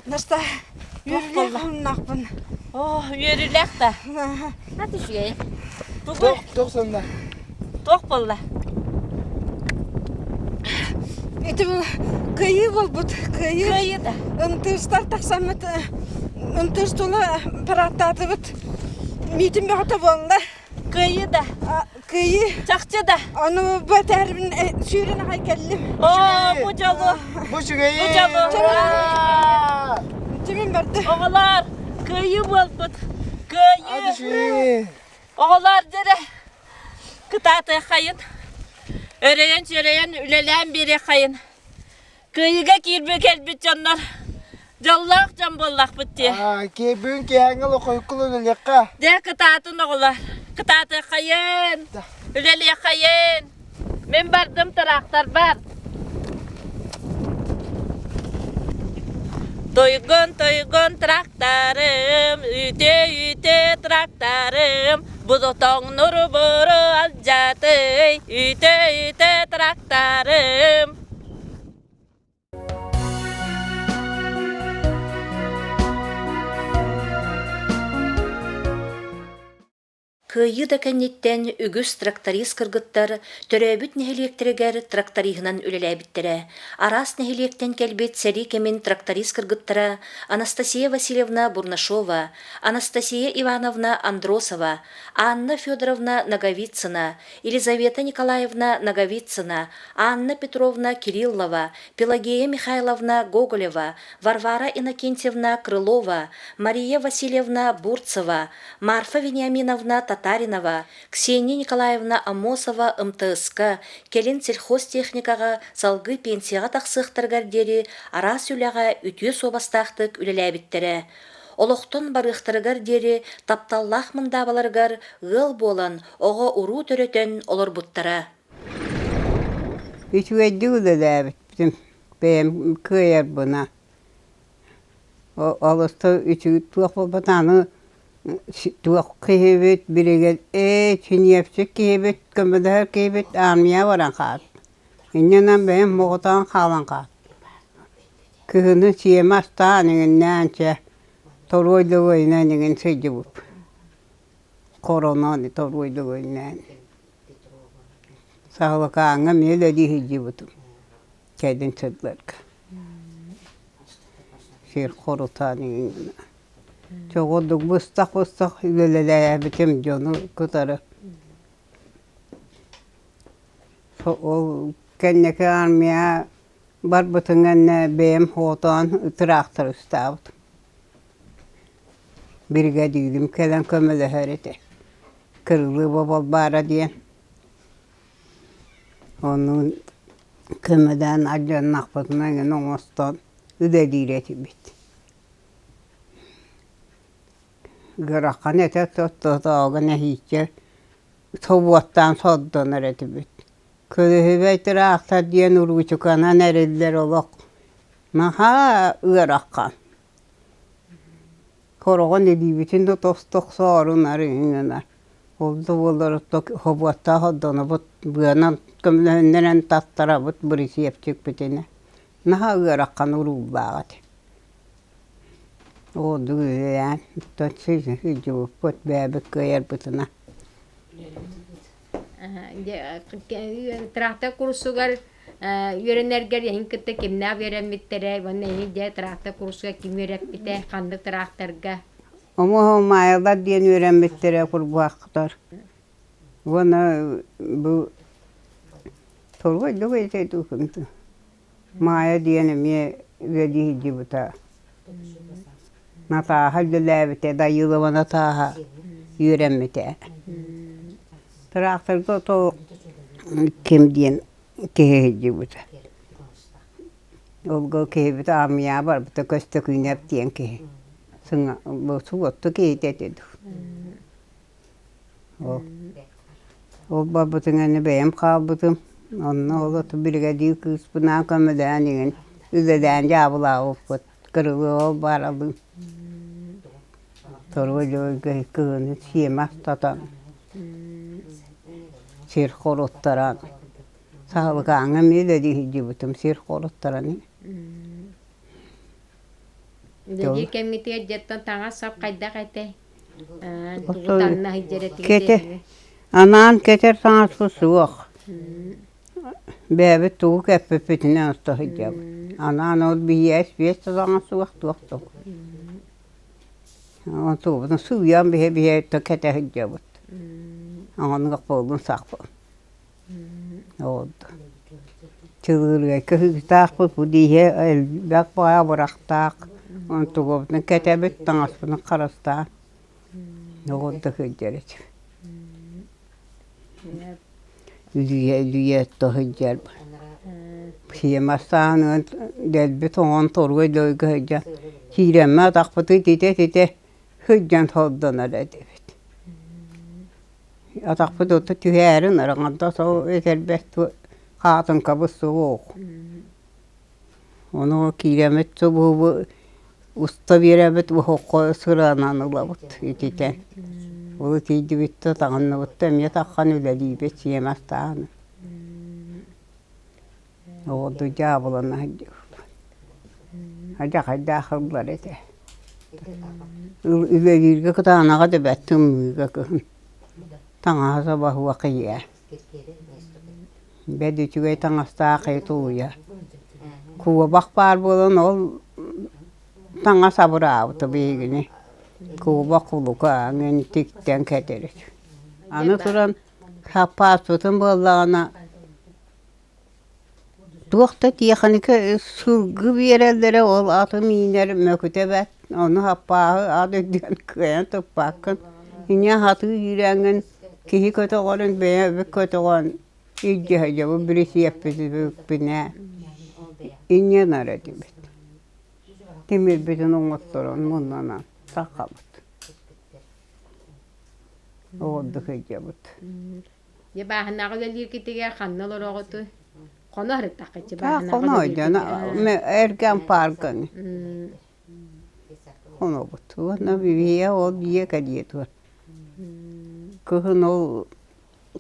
Настаа, үөрүүлээх хомуннаахпын. Оо, үөрүүлээх да. Ат үчүгэй. Тугуй? Туох сонно? Туох буолла? Ити бу кыайыы буолбут, кыайыы. Кыайыы да. Ынтыыстар тахсаммыт, ынтыыс тула парааттаатыбыт. Миитин бөҕөтө буолла. Кыайыы да. Кыайыы. Чахчы да. Ону бу этээрбин сүүрэн аҕай кэллим. Оо, бу дьолу. Бу үчүгэйи. Бу дьолу. Тимин барды. Оҕолор, кыайыы буолбут. Кыайыы. Оҕолор дьэрэ кытаатыаххайын, өрөйөн-сүөрэйэн үлэлээн биэриэххэйин. Кыайыыга киирбит кэлбит дьоннор дьоллоох дьон буоллахпыт дии. Киэбүн киэһэҥҥэ лохойкул үлэлиэххэ. Дьэ кытаатын оҕолор, кытаатыаххайын, үлэлиэххэйин. Мин бардым тыраахтарбар. Тойгон, тойгон тракторым, үтө, үтө тракторым, Бу тоҥнуру-буру алдьатый, үтө, үтө тракторым. Кыайыы да кэнниттэн үгүс тракторист кыргыттар төрөөбүт нэһилиэктэригэр тракториһынан үлэлээбиттэрэ. Араас нэһилиэктэн кэлбит сэрии кэмин тракторист кыргыттара Анастасия Васильевна Бурнашова, Анастасия Ивановна Андросова, Анна Федоровна Ноговицына, Елизавета Николаевна Ноговицына, Анна Петровна Кириллова, Пелагея Михайловна Гоголева, Варвара Иннокентьевна Крылова, Мария Васильевна Бурцева, Марфа Вениаминовна Татаринова, Ксения Николаевна Аммосова МТС-ка, кэлин сельхозтехникаҕа салгыы пенсияҕа тахсыахтарыгар диэри араас үлэҕэ үтүө суобастаахтык үлэлээбиттэрэ. Олохтон барыахтарыгар диэри тапталлаах мындаабаларыгар ыал буолан, оҕо-уруу төрөтөн олорбуттара. Үчүгэйдик үлэлээбиппитим бэйэм кыайарбына Олус үчүгэй туох буолбата аны туох киһибит билигин ээ синиэпсик киһибит көмөлөһөр киһибит аармыйаҕа баран хаалбыт. Инньэнэн бэйэм моҕотоон хаалан хааллым. Кыһыны сиэмэ астаан иҥиннээн чэ, торуой дьоруойунан иҥин сылдьыбыт. Коронон торуой дьоруойунан. Саһылыкааҥҥа эмиэ үлэлии сылдьыбытым кэлин сылларга. Сир хорутаан иҥин Чоҕурдук быстах-быстах үлэлээбитим дьону кытары. Ол кэнники армия барбытын кэннэ бэйэм хотоон тыраахтарыстаабытым. Биригэдьиирим кэлэн көмөлөһөр этэ. Кырылыы Балбаара диэн. Ону көмөлөөн алдьаннахпытына эҥин оҥостон үлэлиир этибит. Ыарахан этэ тотоога нэһииччэ собуоттаан сордонор этибит. Көлөһүбэй тыраахтар диэн уруучуканан эриллэр олох наһаа ыарахан. Хороҕон илиибитин да тосту охсоорун арыҥына. Ол да буоллар собуоттаах ордонобут, быанан көмөлөһүннэрэн таттарабыт бырысиэпчикпитинэ. Наһаа ыарахан урууллаах этэ. Ордук үлэлээн, оттон сылдьыбыппыт, бэйэбит кыайарбытына. Трактор курсугар үөрэнэргэр эһин кытта кимнээх үөрэммиттэрэ уонна эһи дьэ трактор курсугар ким үөрэппитэ, ханнык тракторга? Омуһу Маайалар диэн үөрэммиттэрэ курбуһахтар. Уонна бу Толуой дугуй Маайа диэн эмиэ үлэлии сылдьыбыта. Натааһа үлэлээбитэ, Дайыылова Натааһа үөрэммитэ. Тыраахтарга то ким диэн киһи сылдьыбыта. Олго киһибит аармыйаҕа барбыта Көстөкүүнэп диэн киһи. Сыҥа суотту киһитэ этэ дуу. Ол барбытын кэннэ бэйэм хаалбытым. Онно ол оту биригэдьиир кыыспынаан көмөлөөн иҥин үлэлээн дьаабылаабыппыт. Кырылыа бааралыын. Торуой дьоруойга кыһыны сиэмэ астатан, сир хоруттаран, саһылыкааҥҥа эмиэ үлэлии сылдьыбытым сир хоруттаран. Үлэлиир кэмҥитигэр дьэттэн таҥас-сап хайдах этэй? Тугу таҥна сылдьар этигит Кэтэ анаан кэтэр таҥаспыт суох. Бэйэбит тугу кэппиппитинэн оста сылдьабыт. Анаан ол биһиэс биэс да таҥас суох туох да Онтубутун сууйан биһэ-биһэ кэтэ сылдьабыт. Оҥонуох буоллун сахпын. Чылыырга кыһыытаахпыт бу дииһэ элбэх баҕайы абырахтаах онтугубутун кэтэбит таҥаспытын харыстаан оҕурда сылдьар этим үлүйэ үлүйэ отто сылдьар сиэмэ астаан дэлби тоҥон торуой дойго сылдьан киирэммэ атахпытын титэ-титэ сылдьан сордонор этибит Атахпыт оту түһээрин араҥарда сол этэрбэс хаатыҥкабыт суох. Ону киирэммит субу уста биэрэбит оһоххо сыранан ылабыт ититэн. Ол итийдибит да таҥынныбыт да эмиэ таххан үлэлиибит сиэмэ астаан. Оҕолору дьаабылана сылдьыбыппыт. Алдьархайдаах ыллар этэ. Үлэлииргэ кытаанаҕа да бэрт тымныыга кыһын. Таҥаһа саба суох ийээ. Бэд үчүгэй таҥастаах киһи тулуйар. Куобах баар буолан ол таҥас абыраабыта биһигини. Куобах кулука аҥын тиктэн кэтэрит. Аны туран саппааспытын буоллаҕына Туох да тиэхиникэ сылгы биэрэллэрэ ол аты миинэр мөкүтэ бэрт, ону хаппааһы ат үрдүгэр кыайан туппаккын. Инньэ сатыы киирээҥҥин киһи көтөҕөрүн бэйэбит көтөҕөн илдьэ сылдьабыт бирисиэппитинэ инньэ гынар этибит. Тимирбитин оҥотторон муннунан таххабыт. Оҕордук сылдьабыт. Дьэ бааһынаҕа үлэлииргитигэр ханна олороҕутуй? Хоно сырыттаххытчы Таах бааһынаҕа хоно үлэлииргитигэр. эргэ ампаарган хонобут. Уонна биһиэхэ ол дьиэ кэлиэ дуо. Кыһын ол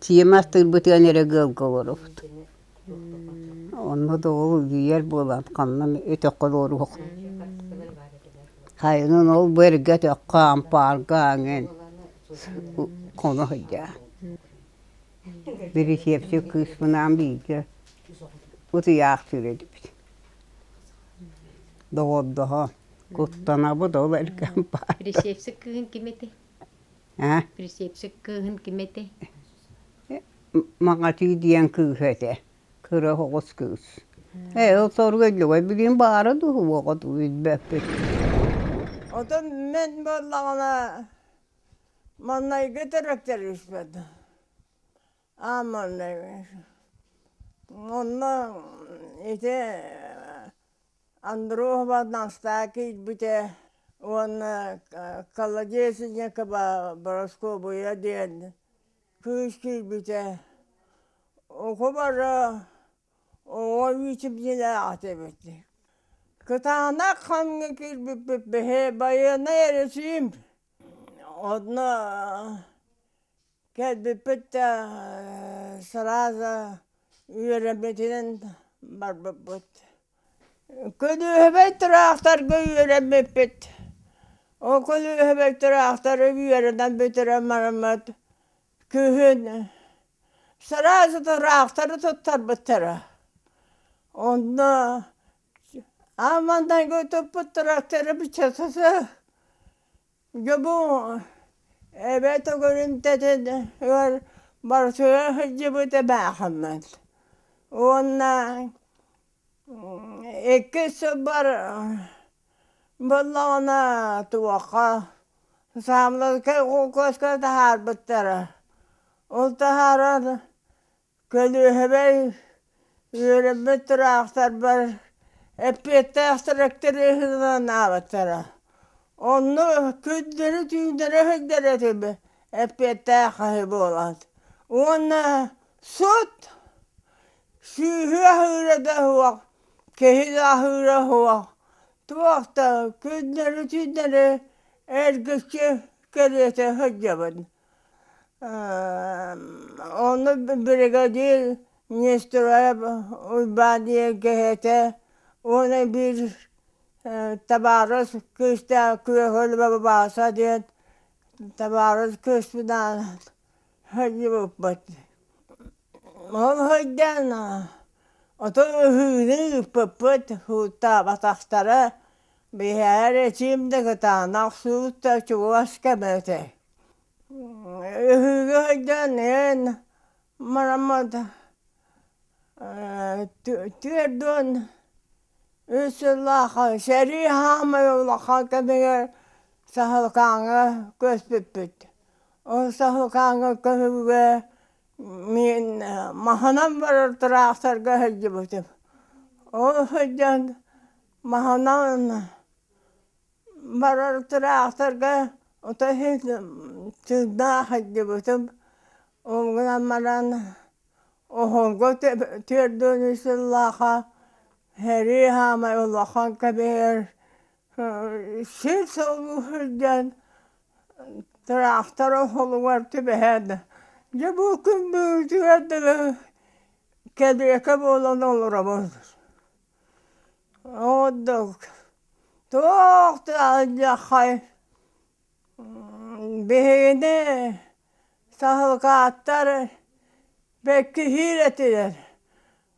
сиэмэ астыырбытыгар эрэ ыалга олоробут. Онно да ол үлүйэр буолан ханна өтөххө олоруох. Хайынын ол бу эргэ өтөххө ампаарга аҥын хоно сылдьаа. Бирисиэпсик кыыспынаан бииргэ утуйаахтыыр этибит. Доҕордоһо, куттанабыт ол эргэ ампаарга. Бирисиэпсик кыыһын ким этэй? Аа? Бирисиэпсик кыыһын ким этэй? Маҥатыы диэн кыыһа этэ, кыра оҕус кыыс. Ээ, ол соруга иллэҕэй билигин баара дуу, уоҕа дуу билбэппит. Отон мен буоллаҕына маннайгы тракториспыт. Аа маннайгы. Онно ити Андросова Настаа киирбитэ уонна Колодезникова Бороскуобуйа диэн кыыс киирбитэ. Окубара оҕо үүтүмньүлээх этибит. Кытаанах хамҥа киирбиппит биһи байыаннай эрэсиим. Онно кэлбиппит да сразу үөрэммитинэн барбыппыт. Көлүөһэбэй тыраахтарга үөрэммиппит. Ол көлүөһэбэй тыраахтары үөрэнэн бүтэрэн бараммыт күһүн сразу тыраахтары туттарбыттара. Онно аан маҥнайгы туппут тракторы бичатасы Дьэ бу эбэ төгүрүмтэтигэр барытыгар сылдьыбыт эбээхиммит уонна иккис сылбар буоллаҕына туохха Саамларга холкуоска таһаарбыттара. Ол таһааран Көлүөһэбэй үөрэммит тыраахтарбар эппиэттээх тракториһынан аабыттара. Онно күннэри-түүннэри сылдьар этим эппиэттээх киһи буолан. Уонна сут сүүһү аһыыра да суох, киһи да аһыыра суох. Туох да күннэри-түүннэри эргиччи кэриэтэ сылдьабын. Ону бригадир Нестеров Уйбаан диэн киһи этэ уонна биир табаарыс кыыстаах Күөхүл Бааса диэн табаарыс кыыспынаан сылдьыбыппыт. Ол сылдьан отон ыһыыны ыыппыппыт, сууттаабатахтара, биһиэхэ эчиим да кытаанах суут да чугас кэмэ этэ. Ыһыыга сылдьан эн мараммат 43 сыллаахха сэрии хаамай улахан кэмигэр Саһылкааҥҥа көспүппүт. Ол Саһылкааҥҥа көһүүгэ мин маһынан барар тыраахтарга сылдьыбытым. Ол сылдьан маһынан Барар тыраахтарга ото иһин тыыннаах сылдьыбытым. Ол гынан баран оһолго 43 сыллаахха сэрии хаамай улахан кэмигэр сир солуу сылдьан тыраахтар оһолугар түбэһэн дьэ бу күн бүгүнүгэр дылы кэлиэкэ буолан олоробун. Ордук туох да алдьархай биһигини саһылкааттар бэккиһиир этилэр.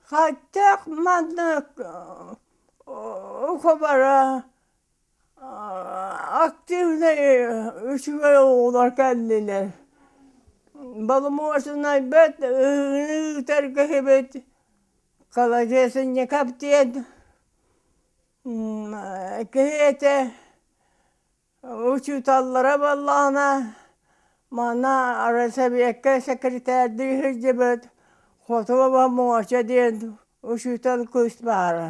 Хайдах маннык ухабара активнай үчүгэй оҕолор кэллилэр. Боломуочунайбыт ыһыыны ыытар киһибит Колодезников диэн киһи этэ учууталлара буоллаҕына манна райсовекка секретарьдыы сылдьыбыт Хотуоба Муоча диэн учуутал кыыс баара.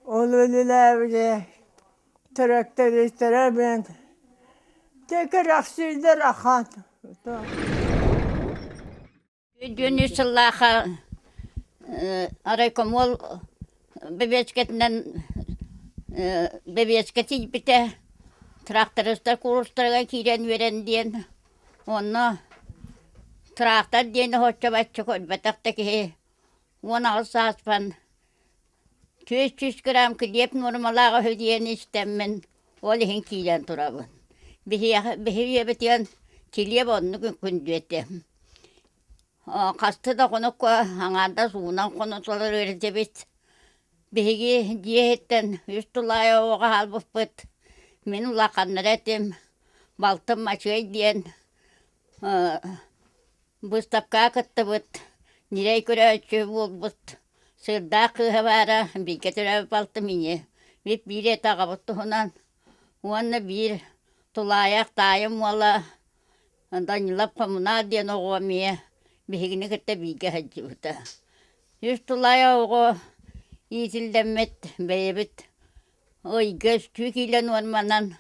Ол үлэлээбитэ трактористара мен кэрэхсииллэр ахан. Өйдүөн сыллаахха райкомол бэбиэскэтинэн бэбиэскэ тиийбитэ трактористар курстарыгар киирэн үөрэн диэн онно трактор диэни соччо-бачча көрбөтөх да киһи. 18 сааспан 400 грамм килиэп нуормалаах үһү диэн истэммин, ол иһин киирэн турабын. Биһиэхэ биһиэбитигэр килиэп оннук күндү этэ. Хаста да хонукка аҥаардас уунан хонуталар үөрдэбит. Биһиги дьиэ иһиттэн үс тулаайа оҕо хаалбыппыт. Мин улаханнара этим, балтым Мачыай диэн Быыстапкаҕа кыттыбыт, ньирэй көрөөччү буолбут Сыырдаах кыыһа баара, бииргэ төрөөбүт балтым ийэ. Биир биир этэ аҕабыт туһунан уонна биир тулаайах таайым уола Данилов Хомунаар диэн оҕо эмиэ биһигини кытта бииргэ сылдьыбыта. Үс тулаайах оҕо иитиллэммит бэйэбит ыйга үстүү киилэ нуорманан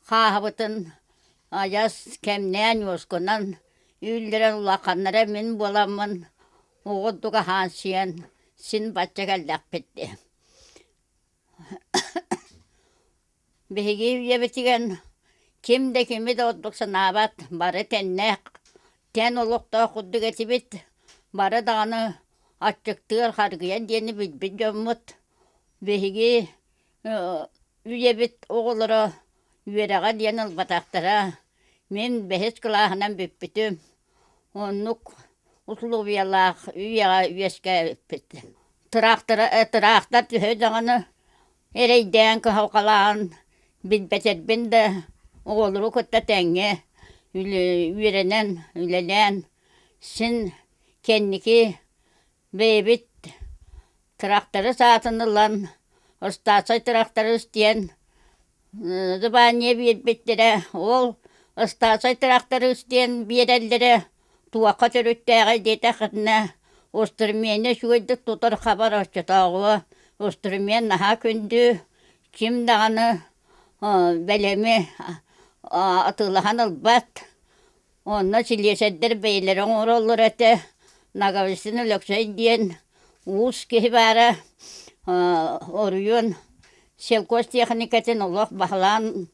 хааһыбытын адьас кэмнээн уоскунан үүллэрэн улаханнара мин буоламмын оҕо курдук аһаан сиэн син бачча кэллэхпит дии. Биһиги үйэбитигэр ким да кими да ордук санаабат, бары тэннээх, тэн олохтоох курдук этибит, бары даҕаны аччыктыыр, харгыйар диэни билбит дьоммут. Биһиги үйэбит оҕолоро үөрэҕэ диэн ылбатахтара. Мин бэһис кылааһынан бүппүтүм. Оннук усулуобуйалаах үйэҕэ үөскээбиппит. Тыраахтара тыраахтар төһө даҕаны эрэйдээн кыһалҕалаан билбэтэрбин да оҕолору кытта тэҥҥэ үөрэнэн, үлэлээн син кэнники бэйэбит тырахтарыс аатын ылан ыстаарсай тырахтарыс диэн звание биэрбиттэрэ. Ол ыстаарсай тырахтарыс диэн биэрэллэрэ туохха төрүттээҕий диэтэххитинэ, устурумиэни үчүгэйдик тутар-хабар оччотооҕуга устурумиэн наһаа күндү, ким даҕаны бэлэми атыылаһан ылбат. Онно силиэсэрдэр бэйэлэрэ оҥороллор этэ. Ноговицын Өлөксөй диэн уус киһи баара оройуон сельхозтехникатын олох баһылаан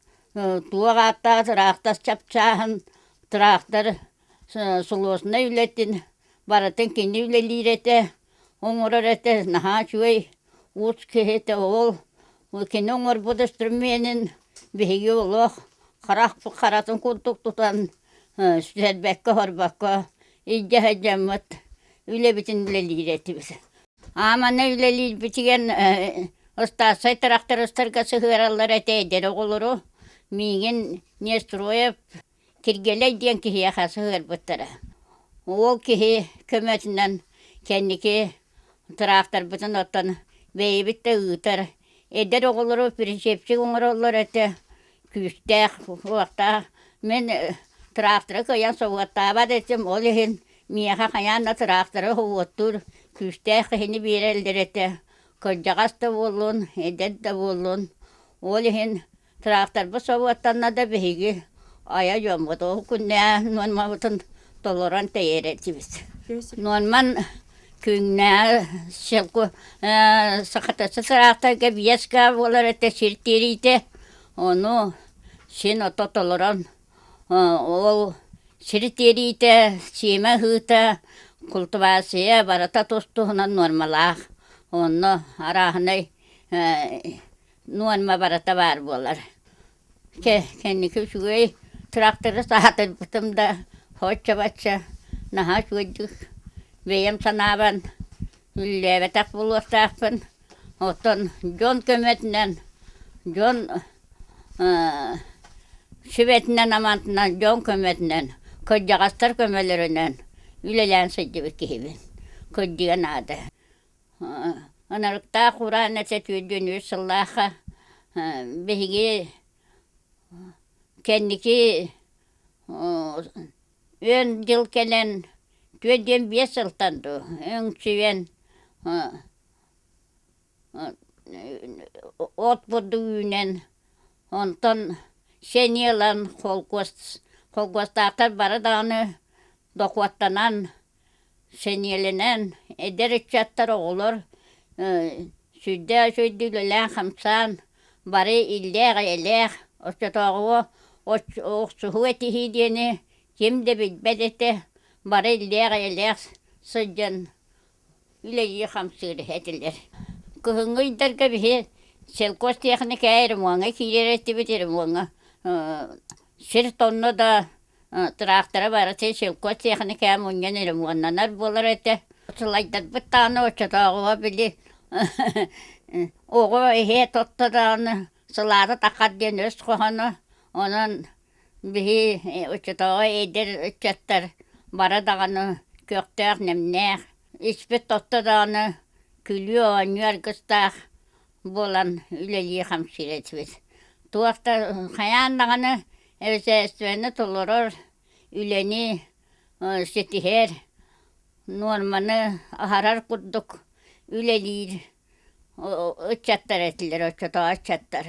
туох ааттаах тыраахтар чапчааһын, тыраахтар сулуоснай үлэтин барытын кини үлэлиир этэ, оҥорор этэ, наһаа үчүгэй уус киһи этэ. Ол кини оҥорбут инструменин биһиги олох харах харатын курдук тутан сүтэрбэккэ-оһорбокко илдьэ сылдьаммыт үлэбитин үлэлиир этибит. Аамана үлэлиирбитигэр ыстаарсай тырахтарыстарга сыһыараллар этэ эдэр оҕолору. Миигин Нестроев Киргэлэй диэн киһиэхэ сыһыарбыттара. Ол киһи көмөтүнэн кэнники тыраахтарбытын оттон бэйэбит да ыытар. Эдэр оҕолору прицепчик оҥороллор этэ, күүстээх, уохтаах. Мин тыраахтары кыайан собуоттаабат этим, ол иһин миэхэ хайаан да тыраахтары собуоттуур күүстээх киһини биэрэллэр этэ. Кырдьаҕас да буоллун, эдэр да буоллун. Ол иһин Тыраахтарбыт собуоттанна да биһиги айа дьоммут ол күннээх нуормабытын толорон тэйэр этибит. Нуорман күннээҕи селку сахатасы тыраахтарга биэс гаа буолар этэ сир тиэриитэ. Ону син ото толорон ол сир тиэриитэ, сиэмэ ыһыыта, култубаасыйа барыта тус-туһунан нуормалаах. Онно арааһынай нуорма барыта баар буолар. Чэ, кэнники үчүгэй тракторы саатырбытым да, соччо-бачча наһаа үчүгэйдик бэйэм санаабан үллээбэтэх буолуохтаахпын. Оттон дьон көмөтүнэн, дьон сүбэтинэн-аматынан, дьон көмөтүнэн, кырдьаҕастар көмөлөрүнэн үлэлээн сылдьыбыт киһибин. Кырдьыга наада. Ынырыктаах ураан этэ 43 сыллаахха биһиги кэнники үөн дьыл кэлэн 45 сылтан дуу өҥсүйэн от бурдук үүнэн онтон сэниэ ылан холкуос холкуостаахтар бары даҕаны дохуоттанан Сэниэлэнэн, эдэр ыччаттар, оҕолор сүрдээх үчүгэйдик үлэлээн-хамсаан, бары иллээх-эйэлээх, оччотооҕуга охсуһуу этиһии диэни ким да билбэт этэ, бары иллээх-эйэлээх сылдьан үлэлии-хамсыыр этилэр. Кыһыҥҥы ыйдарга биһи сельхозтехника ремоҥҥа киирэр этибит, ремоҥҥа сир тонно да тыраахтара барыта сельхозтехника мунньан ремоннанар буолар этэ. Сылайдарбыт даҕаны оччотооҕуга били оҕо иһэ тотто даҕаны сылаата таххар диэн өс хоһооно. Онон Биһи оччотооҕу эдэр ыччаттар бары даҕаны көхтөөх-нэмнээх, испит тотто даҕаны күлүү-оонньуу аргыстаах буолан үлэлии-хамсыыр этибит. Туох да хайаан даҕаны эбисээстибэни толорор үлэни ситиһэр, нуорманы аһарар курдук үлэлиир ыччаттар этилэр оччотооҕу ыччаттар.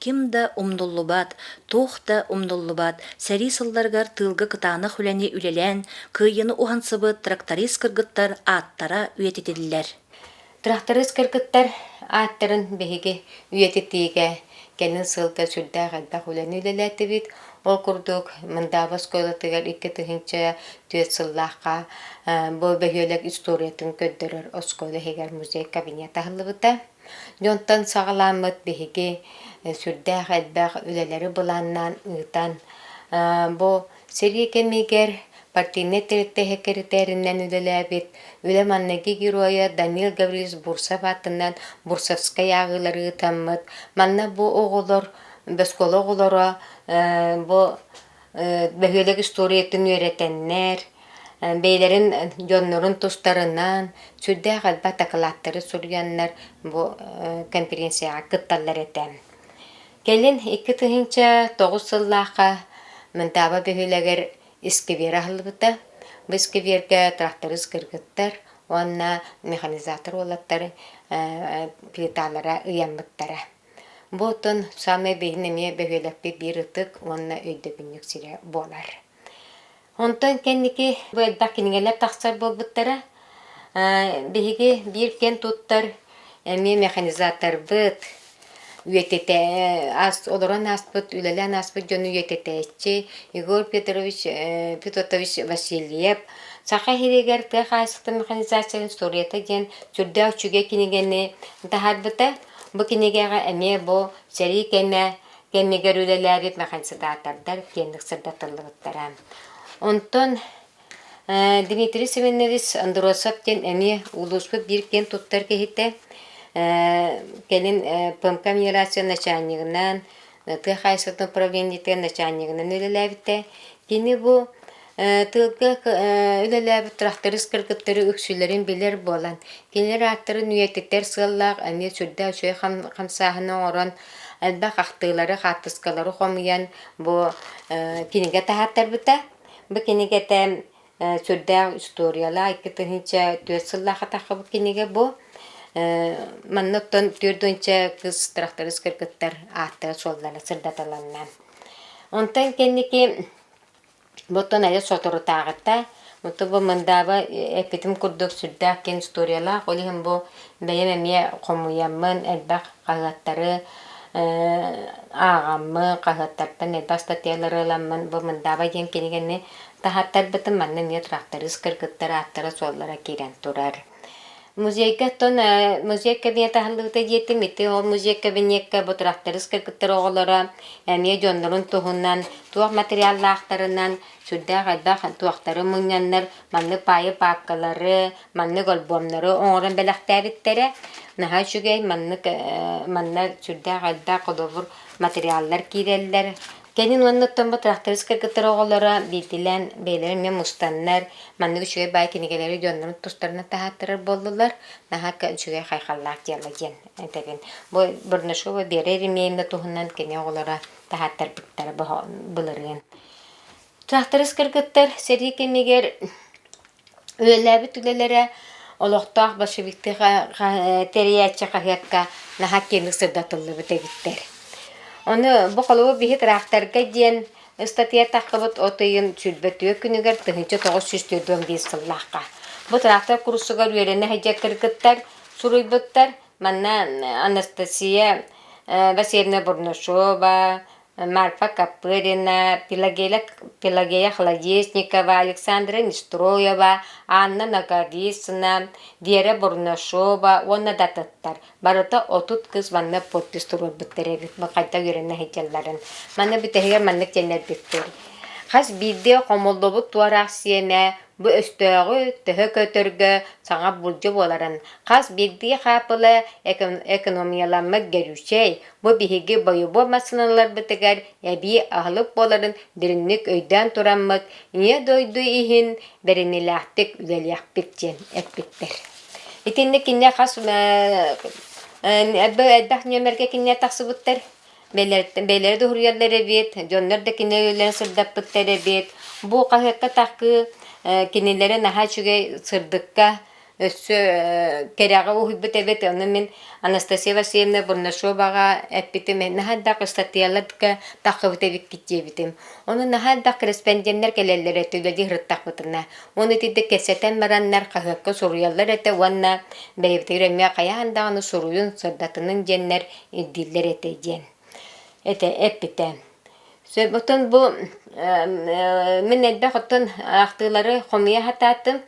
Ким да умнуллубат, туох да умнуллубат, сэрии сылларыгар тыылга кытаанах үлэни үлэлээн, кыайыыны уһансыбыт тракторист кыргыттар ааттара үйэтитиллэр. Тракторист кыргыттар ааттарын биһиги үйэтитиигэ кэлин сылга сүрдээх элбэх үлэни үлэлээтибит. Ол курдук Мындааба оскуолатыгар 2004 сыллаахха бу бөһүөлэк историятын көрдөрөр оскуола иһигэр музей кабинет аһыллыбыта. Дьонтон саҕалааммыт биһиги сүрдээх элбэх үлэлэри былааннаан ыытан бу Сэрии кэмигэр партийнай тэрилтэ сэкирэтээринэн үлэлээбит, үлэ маҥнайгы геройа Данил Гаврильевич Бурцев аатынан Бурцевскай ааҕыылары ыытаммыт. Манна бу оҕолор, оскуола оҕолоро бу бөһүөлэк историятын үөрэтэннэр, бэйэлэрин дьоннорун тустарынан сүрдээх элбэх дакылааттары суруйаннар бу конференцияҕа кытталлар этэ. Кэлин 2009 сыллаахха Мынтааба бөһүөлэгэр искибиэр аһыллыбыта. Бу искибиэргэ тракторист кыргыттар уонна механизатор уолаттар плиталара ыйаммыттара. Бу оттон саамай биһин эмиэ бөһүөлэкпит биир ытык уонна өйдөбүнньүк сирэ буолар. Онтон кэнники бу элбэх кинигэлэр тахсар буолбуттара. Биһиги биир киэн туттар эмиэ механизаторбыт, үйэтитэ олорон ааспыт, үлэлээн ааспыт дьону үйэтитээччи Егор Петрович Петрович Васильев Саха иһигэр тыа хаһаайыстыбатын механизациятын историята диэн сүрдээх үчүгэй кинигэни таһаарбыта. Бу кинигэҕэ эмиэ бу сэрии кэмэ кэмигэр үлэлээбит механизатордар киэҥник сырдатыллыбыттара. Онтон Дмитрий Семенович Андросов диэн эмиэ улууспут биир киэн туттар киһитэ. Кэлин ПМК миграция начальнигынан, тыа хаһаайыстыбатын управлениетыгар начальнигынан үлэлээбитэ. Кини бу тылга үлэлээбит тракторист кыргыттары үксүлэрин билэр буолан, кинилэр ааттарын үйэтитэр сыаллаах эмиэ сүрдээх үчүгэй хамсааһыны оҥорон элбэх ахтыылары, хаартыскалары хомуйан бу кинигэ таһааттарбыта. Бу кинигэтэ сүрдээх историялаах 2004 сыллаахха таххыбыт кинигэ бу. Манна оттон 4 кыз тракторист кыргыттар ааттара-суоллара сырдатыланна. Онтон кэнники Оттон айа соторутааҕыта Ото бу Мындааба эппитим курдук сүрдээх киэҥ историялаах, ол иһин бу бэйэм эмиэ хомуйаммын элбэх хаһыаттары ааҕаммын, хаһыаттартан элбэх статьялары ыламмын бу Мындааба диэн кинигэни таһааттарбытым. Манна эмиэ тракторист кыргыттар ааттара-суоллара киирэн турар. Музейга оттон музей кабинета аһыллыбыта диэтим. Ити ол музей кабинекка бу тракторист кыргыттар оҕолоро эмиэ дьоннорун туһунан туох материаллаахтарынан сүрдээх элбэх туохтары мунньаннар маннык паайы паапкалары, маннык альбомнары оҥорон бэлэхтээбиттэрэ. Наһаа үчүгэй маннык манна сүрдээх элбэх холобур материаллар киирэллэр. Кэлин уонна оттон бу тракторист кыргыттар оҕолоро биирдиилээн бэйэлэрэ эмиэ мустаннар, маннык үчүгэй баай кинигэлэри дьоннорун тустарынан таһааттарар буоллулар. Наһаа үчүгэй хайҕаллаах дьыала диэн этэбин. Бу Бурнашова Вера Еремеевна туһунан кини оҕолоро таһааттарбыттара былырыын. Тракторист кыргыттар сэрии кэмигэр Үлэлээбит үлэлэрэ олохтоох большевиктыы тэрийээччи хаһыакка наһаа киэҥник сырдатыллыбыт эбиттэр. Ону бу холобур биһи тыраахтарга диэн ыстатыйа таххыбыт от ыйын 24 күнүгэр 1945 сыллаахха. Бу тыраахтар курсугар үөрэнэ сылдьар кыргыттар суруйбуттар. Манна Анастасия Васильевна Бурнашова, Марфа Копырина, Пелагея Холодесникова, Александра Нестроева, Анна Ноговицына, Вера Бурнашова уонна да атыттар. Барыта 30 кыз манна подпись туруорбуттар эбит, бу хайдах үөрэнэ сылдьалларын. Манна бүтэһигэр маннык диэннэрбиттэр. Хас биирдии хомуллубут туораах сиэмэ бу өстөөҕү төһө көтөргө саҥа булдьу буоларын, хас биирдии хаапыла экономияламмыт гөрүүчэй, бу биһиги бойобуой массыыналарбытыгар эбии аһылык буоларын дириҥник өйдөөн тураммыт, Ийэ дойду иһин бэриниилээхтик үлэлиэхпит диэн эппиттэр. Итинник кинилэр хас элбэх нүөмэргэ кинилэр тахсыбыттар. Бэйэлэрэ да уһуруйаллар эбит, дьоннор да кинилэри сырдаппыттар эбит. Бу хаһыакка тахыы кинилэри наһаа үчүгэй сырдыкка өссө кэрэҕэ уһуйбут эбит. Ону мин Анастасия Васильевна Бурнашоваҕа эппитим, наһаа элбэх ыстатыйаларга таххыбыт эбиккит диэбитим. Ону наһаа элбэх корреспонденнар кэлэллэр этэ үлэлии сырыттахпытына. Уонна итинник кэпсэтэн бараннар хаһыакка суруйаллар этэ уонна бэйэбитигэр эмиэ хайаан даҕаны суруйун, сырдатынын диэннэр ирдииллэр этэ диэн этэ эппитэ. Сөп оттон бу мин элбэх оттон ахтыылары хомуйа сатаатым.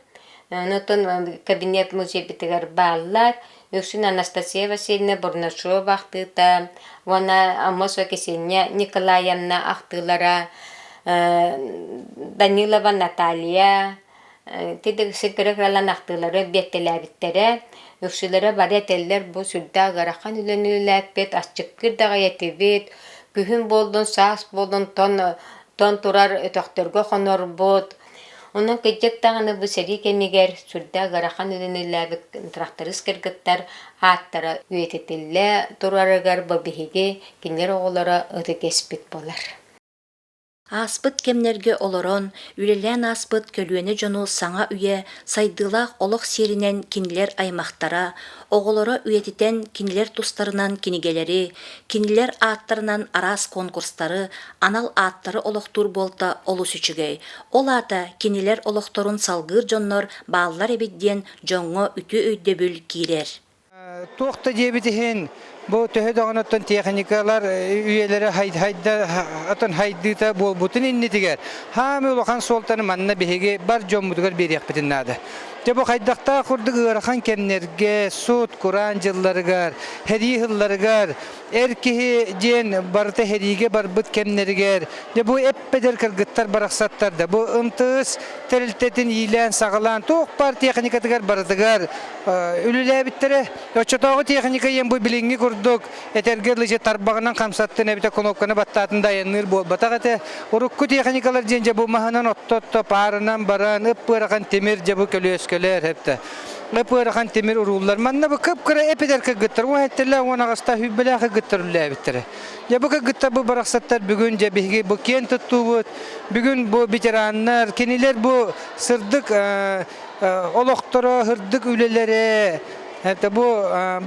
Оттон кабинет музейбытыгар бааллар. Үксүн Анастасия Васильевна Бурнашова ахтыыта уонна Аммосова Ксения Николаевна ахтыылара, Данилова Наталья, ити сирдэрэ ахтыылары биэртэлээбиттэрэ. Үксүлэрэ бары этэллэр бу сүрдээх ыарахан үлэни үлэлээппит, аччыктыыр даҕай этибит, күһүн буоллун, саас буоллун тон турар өтөхтөргө хонорбут. Онон кырдьык даҕаны бу сэрии кэмигэр сүрдээх ыарахан үлэни үлэлээбит тракторист кыргыттар ааттара үйэтитиллэ турарыгар бу биһиги кинилэр оҕолоро ытык иэспит буолар. Ааспыт кэмнэргэ олорон, үлэлээн ааспыт көлүөнэ дьону саҥа үйэ сайдыылаах олох сиэринэн кинилэр аймахтара, оҕолоро үйэтитэн кинилэр тустарынан кинигэлэри, кинилэр ааттарынан араас конкурстары, анал ааттары олохтуур буолта олус үчүгэй. Ол аата кинилэр олохторун салгыыр дьоннор бааллар эбит диэн дьоҥҥо үтүө өйдөбүл киирэр. Туох да диэбит иһин, бу төһө даҕаны оттон техникалар үйэлэрэ хайда хайдыыта буолбутун иннитигэр хаамыы улахан суолтаны манна биһиги бар дьоммутугар биэриэхпитин наада. Дьэ бу хайдахтаах курдук ыарахан кэмнэргэ, сут, кураан дьылларыгар, сэрии сылларыгар эр киһи диэн барыта сэриигэ барбыт кэмнэригэр дьэ бу эппэдэр кыргыттар барахсаттар да бу МТС тэрилтэтин иилээн-саҕалаан туох баар техникатыгар барытыгар үлэлээбиттэрэ. Оччотооҕу техника ийэм бу билиҥҥи курдук этэргэ дылы тарбаҕынан хамсаттын эбэтэр кнопканы баттаатын да айанныыр буолбатах этэ. Урукку техникалар диэн дьэ бу маһынан отто-отто паарынан баран ып-ыарахан тимир дьэ бу көлүөскөлөр эптэ. Ып-ыарахан тимир урууллар. Манна бу кып-кыра эпидэр кыргыттар уон сэттэлээх уон аҕыстаах сүүрбэлээх кыргыттар үлэлээбиттэрэ. Дьэ бу кыргыттар бу барахсаттар бүгүн дьэ биһиги бу киэн туттуубут. Бүгүн бу ветераннар кинилэр бу сырдык олохторо, сырдык үлэлэрэ это бу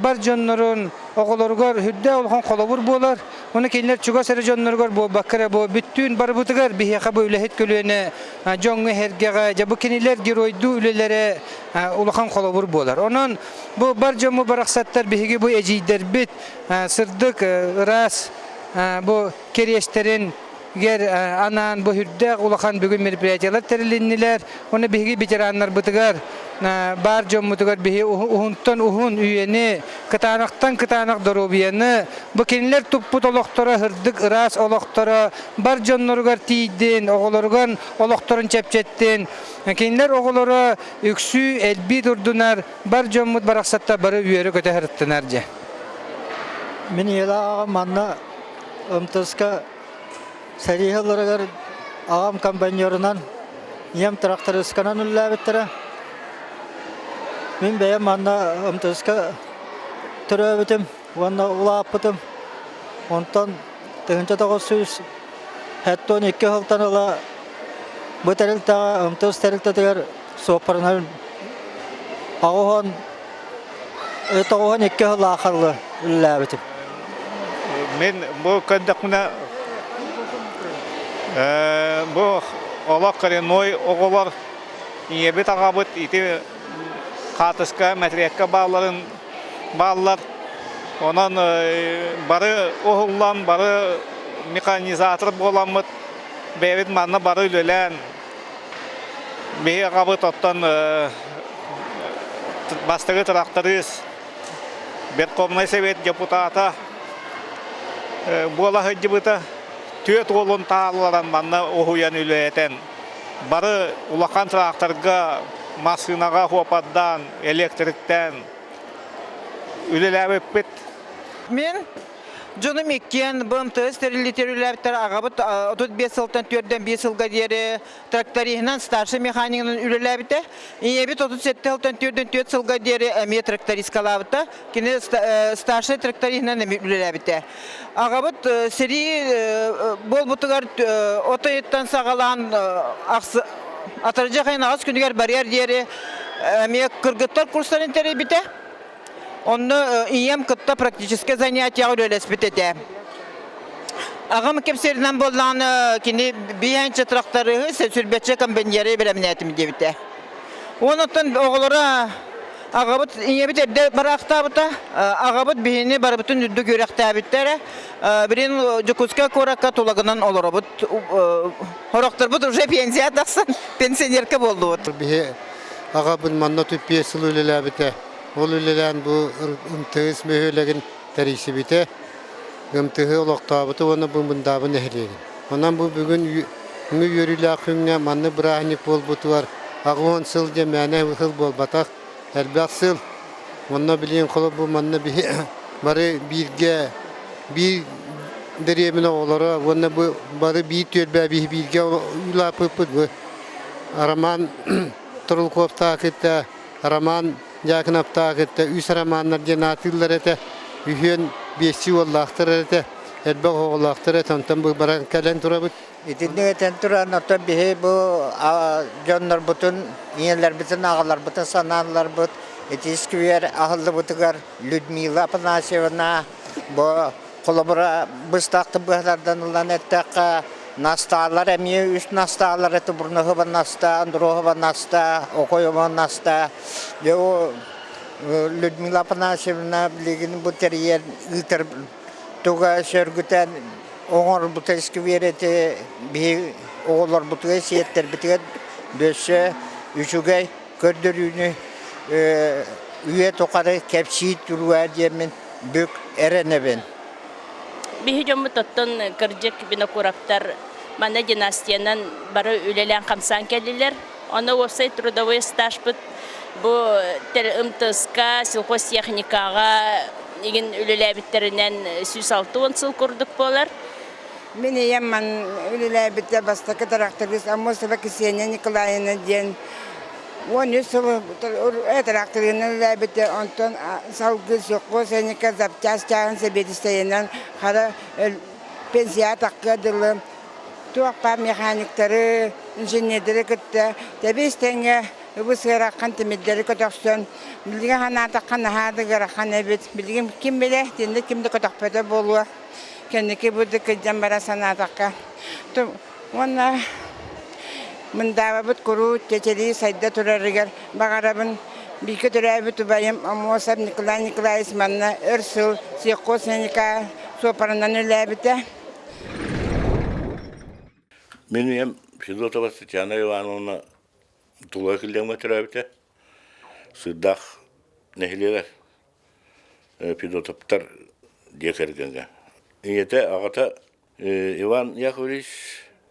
бар дьоннорун оҕолоругар үрдээх улахан холобур буолар. Уну кинилэр чугас эрэ дьонноругар буолбакка эрэ бу бүттүүн барыбытыгар биһиэхэ бу үлэһит көлүөнэ дьоҥҥо эһэргэҕэ дьэ бу кинилэр геройдуу үлэлэрэ улахан холобур буолар. Онон бу бар дьомму барахсаттар биһиги бу эдьиийдэрбит сырдык ыраас бу кэриэстэрин гэр анаан бу үрдээх улахан бүгүн мероприятиялар тэрилиннилэр. Уонна биһиги ветераннарбытыгар баар дьоммутугар биһи уһунтан уһун үйэни, кытаанахтан кытаанах доруобуйаны, бу кинилэр туппут олохторо сырдык ыраас олохторо бар дьонноругар тиийдин, оҕолоругар олохторун чэпчэттин. Кинилэр оҕолоро үксүү элбии турдунар, бар дьоммут барахсаттар бары үөрэ-көтө сырыттынар дьэ. Мин ийэлээх аҕам манна МТС-ка сэрии сылларыгар аҕам комбайнерынан, ийэм трактористканан үлэлээбиттэрэ. Мин бэйэм манна МТС-ка төрөөбүтүм уонна улааппытым. Онтон 1972 сылтан ыла бу тэрилтэҕэ МТС тэрилтэтигэр суоппарынан 92 сыл аахаллы үлэлээбитим. Мин бу көрдөхпүнэ бу олох коренной оҕолор ийэбит аҕабыт ити хаатыска мэтириэккэ баалларын бааллар. Онон бары уһуллан бары механизатор буоламмыт бэйэбит манна бары үлэлээн биһи аҕабыт оттон бастакы тырахтарыыс Верховнай Совет депутата буола сылдьыбыта. Түөрт уолун таалларан манна уһуйан үлэлэтэн бары улахан тракторга, массыынаҕа хуопардаан, электриктэн үлэлээбиппит. Мин дьонум иккиэн БМТС тэриллиитигэр үлэлээбиттэр аҕабыт 35 сылтан түөрдэн биир сылга диэри тракториһынан старшай механигынан үлэлээбитэ. Ийэбит 37 сылтан түөрдэн түөрт сылга диэри эмиэ трактористкалаабыта. Кини старшай тракториһынан эмиэ үлэлээбитэ. Аҕабыт сэрии буолбутугар от ыйыттан саҕалаан атырдьах ыйын аҕыс күнүгэр барыар диэри эмиэ кыргыттар курстарын тэрийбитэ. Онно ийэм кытта практическое занятиеҕа үлэлэспит этэ. Аҕам кэпсииринэн буоллаҕына, кини биһиэнчэ тракториһы, сүрбэччэ комбайнеры бэлэмнээтим диэбитэ. Онон оҕолоро аҕабыт ийэбит эрдэ бараахтаабыта, аҕабыт биһини барыбытын үрдүк үөрэхтээбиттэрэ. Билин Дьокуускай куоракка тулагынан олоробут. Хорохторбут уже пенсия тахсан, пенсионерка буоллубут. Биһи аҕабын манна түппиэс сыл үлэлээбитэ. Ол үлэлээн бу МТС бөһүөлэгин тэрийсибитэ, МТС олохтообута уонна бу Мындаабы нэһилиэгин. Онон бу бүгүн үөрүүлээх күҥҥэ маннык бырааһынньык буолбутугар 80 сыл диэн мээнэ сыл буолбатах, элбэх сыл. Онно билигин холобур бу манна биһи бары бииргэ биир дэриэбинэ оҕолоро уонна бу бары биир түөлбэ бииргэ улааппыппыт бу Роман Турулковтаах кытта Роман Дьаакынаптаах кытта үс романнар диэн аатыыллар этэ. Үһүөн биэстии уоллаахтар этэ, элбэх оҕолоохтор этэ, онтон бу баран кэлэн турабыт. Итинник этэн туран, оттон биһи бу дьоннорбутун, ийэлэрбитин, аҕаларбытын санааларбыт ити сквер аһыллыбытыгар Людмила Афанасьевна бу холобура быстахтык быһалардан ылан эттэххэ, Настаалар эмиэ үс Настаалар это Бурнаһыба Наста, Андроһова Наста, Окоева Наста. Дьэ ол Людмила Афанасьевна билигин бу тэрийэр ыытар туга сөргүтэн оҥорбута сквер эти биһи оҕолорбутугар сиэттэрбитигэр дөссө үчүгэй көрдөрүүнү үйэ тухары кэпсии туруа диэммин бүк эрэнэбин. Биһи дьоммут оттон кырдьык Винокуровтар манна династиянан бары үлэлээн-хамсаан кэллилэр. Ону уопсай трудовой стажпыт бу МТС-ка, сельхозтехникаҕа игин үлэлээбиттэринэн 160 сыл курдук буолар. Мин ийэм ман үлэлээбитэ бастакы тракторист Аммосова Ксения Николаевна диэн 13 сыл тракторынан үлэлээбитэ, онтон салгыы сельхозтехника запчасть чааһын сэбиэдиссэйинэн хара пенсияҕа таххыа дылы туох баар механиктары, инженердэри кытта тэбис-тэҥҥэ ыбыс ыарахан тимирдэри көтөхсөн, билигин санаатахха наһаа да ыарахан эбит. Билигин ким билэ, итинник ким да көтөхпөтө буолуо. Кэнники бу да кырдьан бара санаатахха. Уонна Мындаабабыт куруук чэчирии сайда турарыгар баҕарабын. Бииргэ төрөөбүт убайым Аммосов Николай Николаевич манна өр сыл сельхозтехника суоппарынан үлэлээбитэ. Мин ийэм Федотова Татьяна Ивановна Тулуйа киллэҥҥэ төрөөбүтэ. Сыырдаах нэһилиэгэр Федотовтар дьиэ кэргэҥҥэ. Ийэтэ, аҕата Иван Яковлевич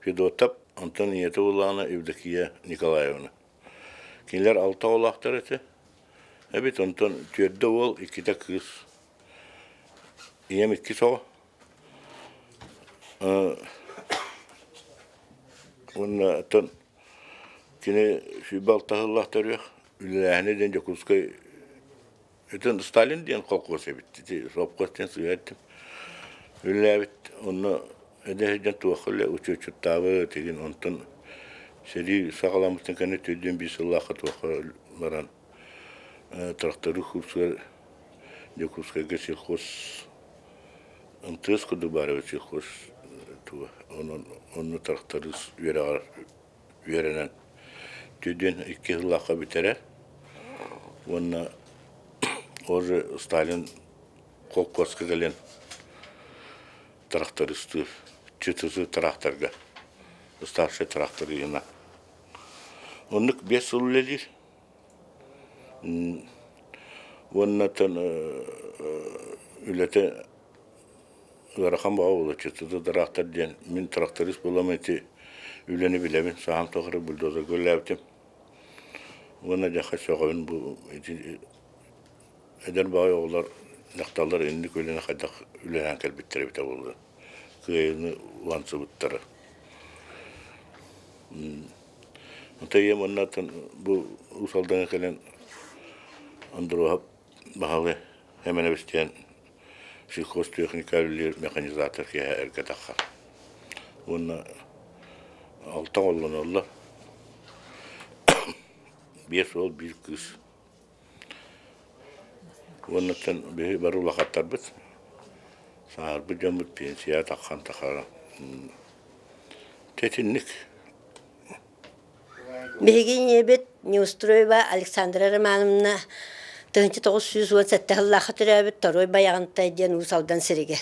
Федотов, онтон ийэтэ буоллаҕына Евдокия Николаевна. Кинилэр алта оҕолоохтор этэ. Эбит онтон түөрдэ уол, иккитэ кыыс. Ийэм иккис оҕо. Уонна оттон кини 26 сыллаах төрүөх үлэлээһинэ диэн Дьокуускай Итин Сталин диэн колхоз эбит. Ити совхоз диэн сыыһа эттим. Үлэлээбит онно эдэр сылдьан туохха үлэ учуотчуттаабыт игин онтон сэрии саҕаламмытын кэннэ төрдүөн биир сыллаахха туохха баран тракторы курсугар Дьокуускайга сельхоз МТС курдук баар эбит сельхоз туга онон онно тракторист үөрэҕэр үөрэнэн төрдүөн икки сыллаахха бүтэрэр уонна уже Сталин холкуоска кэлэн трактористыыр. ЧТЗ тыраахтарга старшай тыраахтарыына. Оннук 5 сыл үлэлиир. Уонна үлэтэ ыарахан баҕа буолар ЧТЗ тыраахтар диэн мин тракторист буолам ити үлэни билэбин саһаан тухары бульдозерга үлэлээбитим. Уонна дьэ сөҕөбүн бу ити Эдэр баҕайы оҕолор, дьахталлар инник үлэни хайдах үлэлээн кэлбиттэрэ эбитэ буолуо. Кыайыыны уһансыбыттара. Онто ийэм уонна бу Уус Алдаҥҥа кэлэн Андруоһап Баһылай Эмэнэбис диэн сельхозтехника үлэлиир механизатор киэһэ эргэ таххар. Уонна алта оҕолоноллор. Биэс уол, биир кыыс. Уоннаттан биһи бары улахаттарбыт, сааһырбыт дьоммут пенсияҕа таххан тахара тэтинник. Биһиги ийэбит Неустроева Александра Романовна 1917 сыллаахха төрөөбүт Торуой Байаҕантай диэн Уус Алдан сиригэр.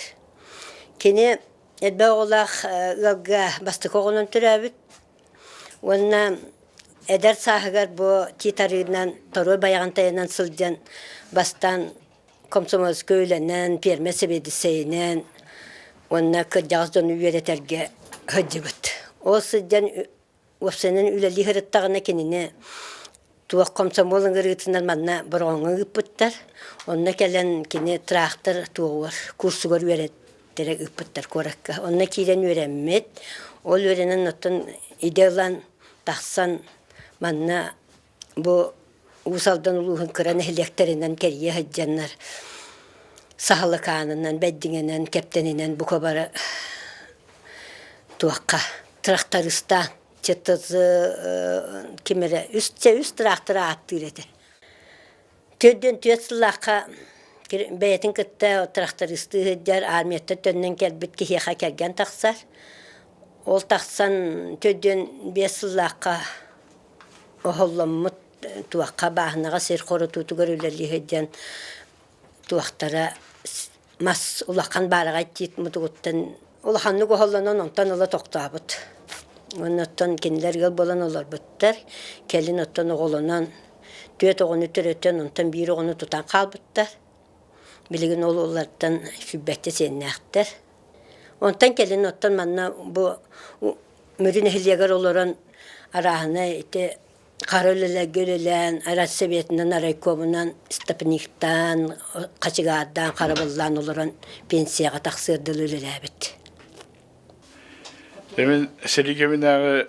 Кини элбэх оҕолоох ыалга бастакы оҕонон төрөөбүт Уонна эдэр сааһыгар бу Тиит Арыынан, Торуой Байаҕантайынан сылдьан бастаан комсомольскай үлэнэн, пиэрмэ сэбиэдиссэйинэн уонна кырдьаҕас дьону үөрэтэргэ сылдьыбыт. Ол сылдьан уопсайынан үлэлии сырыттаҕына кинини туох комсомол ыҥырыытынан манна Бороҕоҥҥо ыыппыттар. Онно кэлэн кини трактор туоҕугар курсугар үөрэттэрэ ыыппыттар куоракка. Онно киирэн үөрэммит. Ол үөрэнэн оттон идэ ылан тахсан манна бу Уус Алдан улууһун кыра нэһилиэктэринэн кэрийэ сылдьаннар Саһылыкаанынан, Бэйдиҥэнэн, Кэптэнинэн бука бары туохха трактористаан ЧТЗ ким эрэ үс үс тыраахтары ааттыыр этэ. Төрдүөн түөрт сыллаахха бэйэтин кытта трактористыы сылдьар армияттан төннөн кэлбит киһиэхэ кэргэн тахсар. Ол тахсан төрдүөн биэс сыллаахха оһолломмут туохха бааһынаҕа сир хорутуутугар үлэлии сылдьан туохтара мас улахан баараҕай тиит мутугуттан улаханнык оһоллонон онтон ыла тохтообут. Уонна оттон кинилэр ыал буолан олорбуттар. Кэлин оттон оҕолонон түөрт оҕону төрөтөн онтон биир оҕону тутан хаалбыттар. Билигин ол уоллартан сүүрбэччэ сиэннээхтэр. Онтон кэлин оттон манна бу Мүрү нэһилиэгэр олорон арааһынай ити хара үлэлэргэ үлэлээн, райсоветынан, райкомунан стопниктаан, хачыгаардаан, харабыллаан олорон пенсияҕа тахсыар дылы үлэлээбит. Эмин сэрии кэминээҕи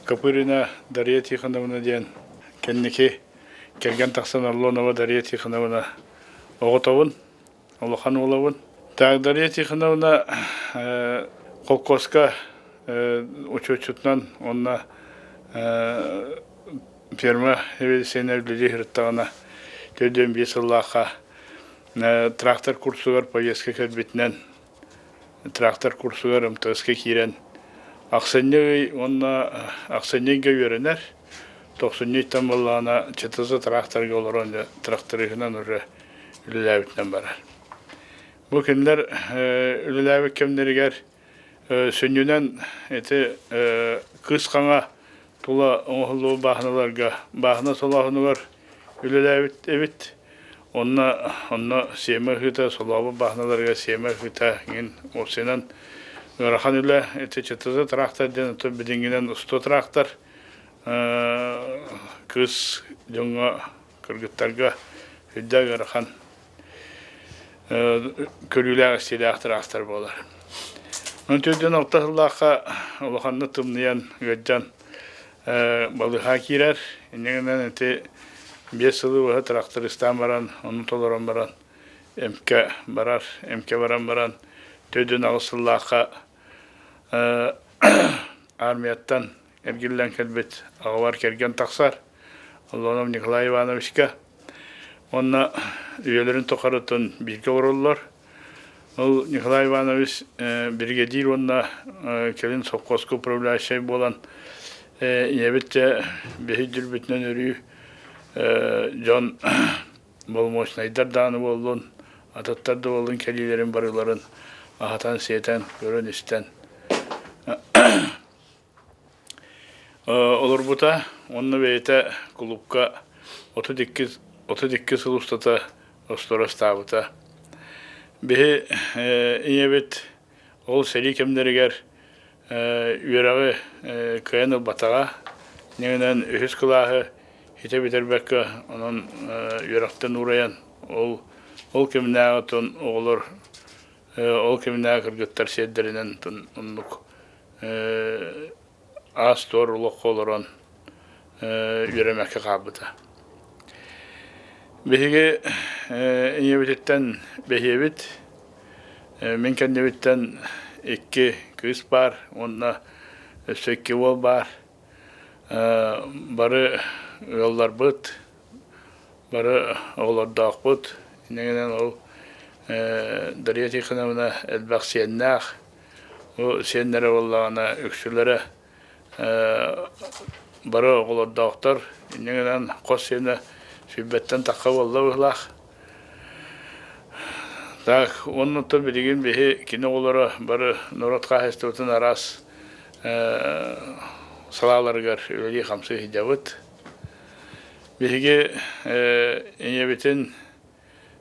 Копырина Дарья Тихоновна диэн кэнники кэргэн тахсан Орлонова Дарья Тихоновна оҕотобун, улахан уолабын. Так, Дарья Тихоновна холкуоска учуотчутунан уонна ферма эволюционер үлэлии сырыттаҕына 45 сыллаахха трактор курсугар поездка кэлбитинэн трактор курсугар МТС-ка киирэн ахсынньы ый уонна ахсынньы ыйга үөрэнэр тохсунньу ыйтан буоллаҕына ЧТЗ тракторга олорон тракториһынан уже үлэлээбитинэн барар. Бу кинилэр үлэлээбит кэмнэригэр сүнньүнэн ити кыыс хаҥа тула оҥоһуллубут бааһыналарга бааһына солооһунугар үлэлээбит эбит. Онно онно сиэмэ ыһыыта солообут бааһыналарыгар сиэмэ ыһыыта иҥин уопсайынан ыарахан үлэ ити ЧТЗ трактор диэн ото билиҥҥинэн устуу трактор кыыс дьоҥҥо кыргыттарга үрдээх ыарахан көрүүлээх-истиилээх тыраахтар буолар. Онтон алта сыллаахха улаханнык тымныйан ыалдьан балыыһа киирэр. Инньэ гынан ити биэс сылы быһа трактористаан баран, ону толорон баран эмкэ барар, эмкэ баран баран төрдүн аҕыс сыллаахха армияттан эргиллэн кэлбит аҕабар кэргэн тахсар Оллонов Николай Ивановичка уонна үйэлэрин тухарытын бииргэ олороллор. Ол Николай Иванович биригэдьиир уонна кэлин совхозка управляющай буолан ийэбит дьэ биһи дүрбүтүнэн өрүү дьон боломуочунайдар даҕаны буоллун, атыттар да буоллун кэлиилэрин барыларын. Аһатан-сиэтэн, көрөн-истэн олорбута уонна бэйэтэ кулуупка 32 сыл устата остуорастаабыта. Биһи ийэбит ол сэрии кэмнэригэр үөрэҕи кыайан ылбатаҕа. Инньэ үһүс кылааһы итэ бүтэрбэккэ, онон үөрэхтэн уурайан, ол ол кэминээҕи оттон оҕолор ол кэминээҕи кыргыттар сиэрдэринэн оннук аас-туор олоххо олорон үөрэммэккэ хаалбыта. Биһиги ийэбититтэн бэһиэбит, мин кэннибиттэн икки кыыс баар уонна өссө икки уол баар. Бары ыалларбыт, бары оҕолордоохпут. Иннинэн ол Дария Тихоновна элбэх сиэннээх. Бу сиэннэрэ буоллаҕына үксүлэрэ бары оҕолордоохтор. Иннинэн хос сиэнэ сүүрбэттэн тахха буолла быһыылаах. Так, оннуттан билигин биһи кини оҕолоро бары норуот хаһаайыстыбатын араас салааларыгар үлэлии-хамсыы сылдьабыт. Биһиги ийэбитин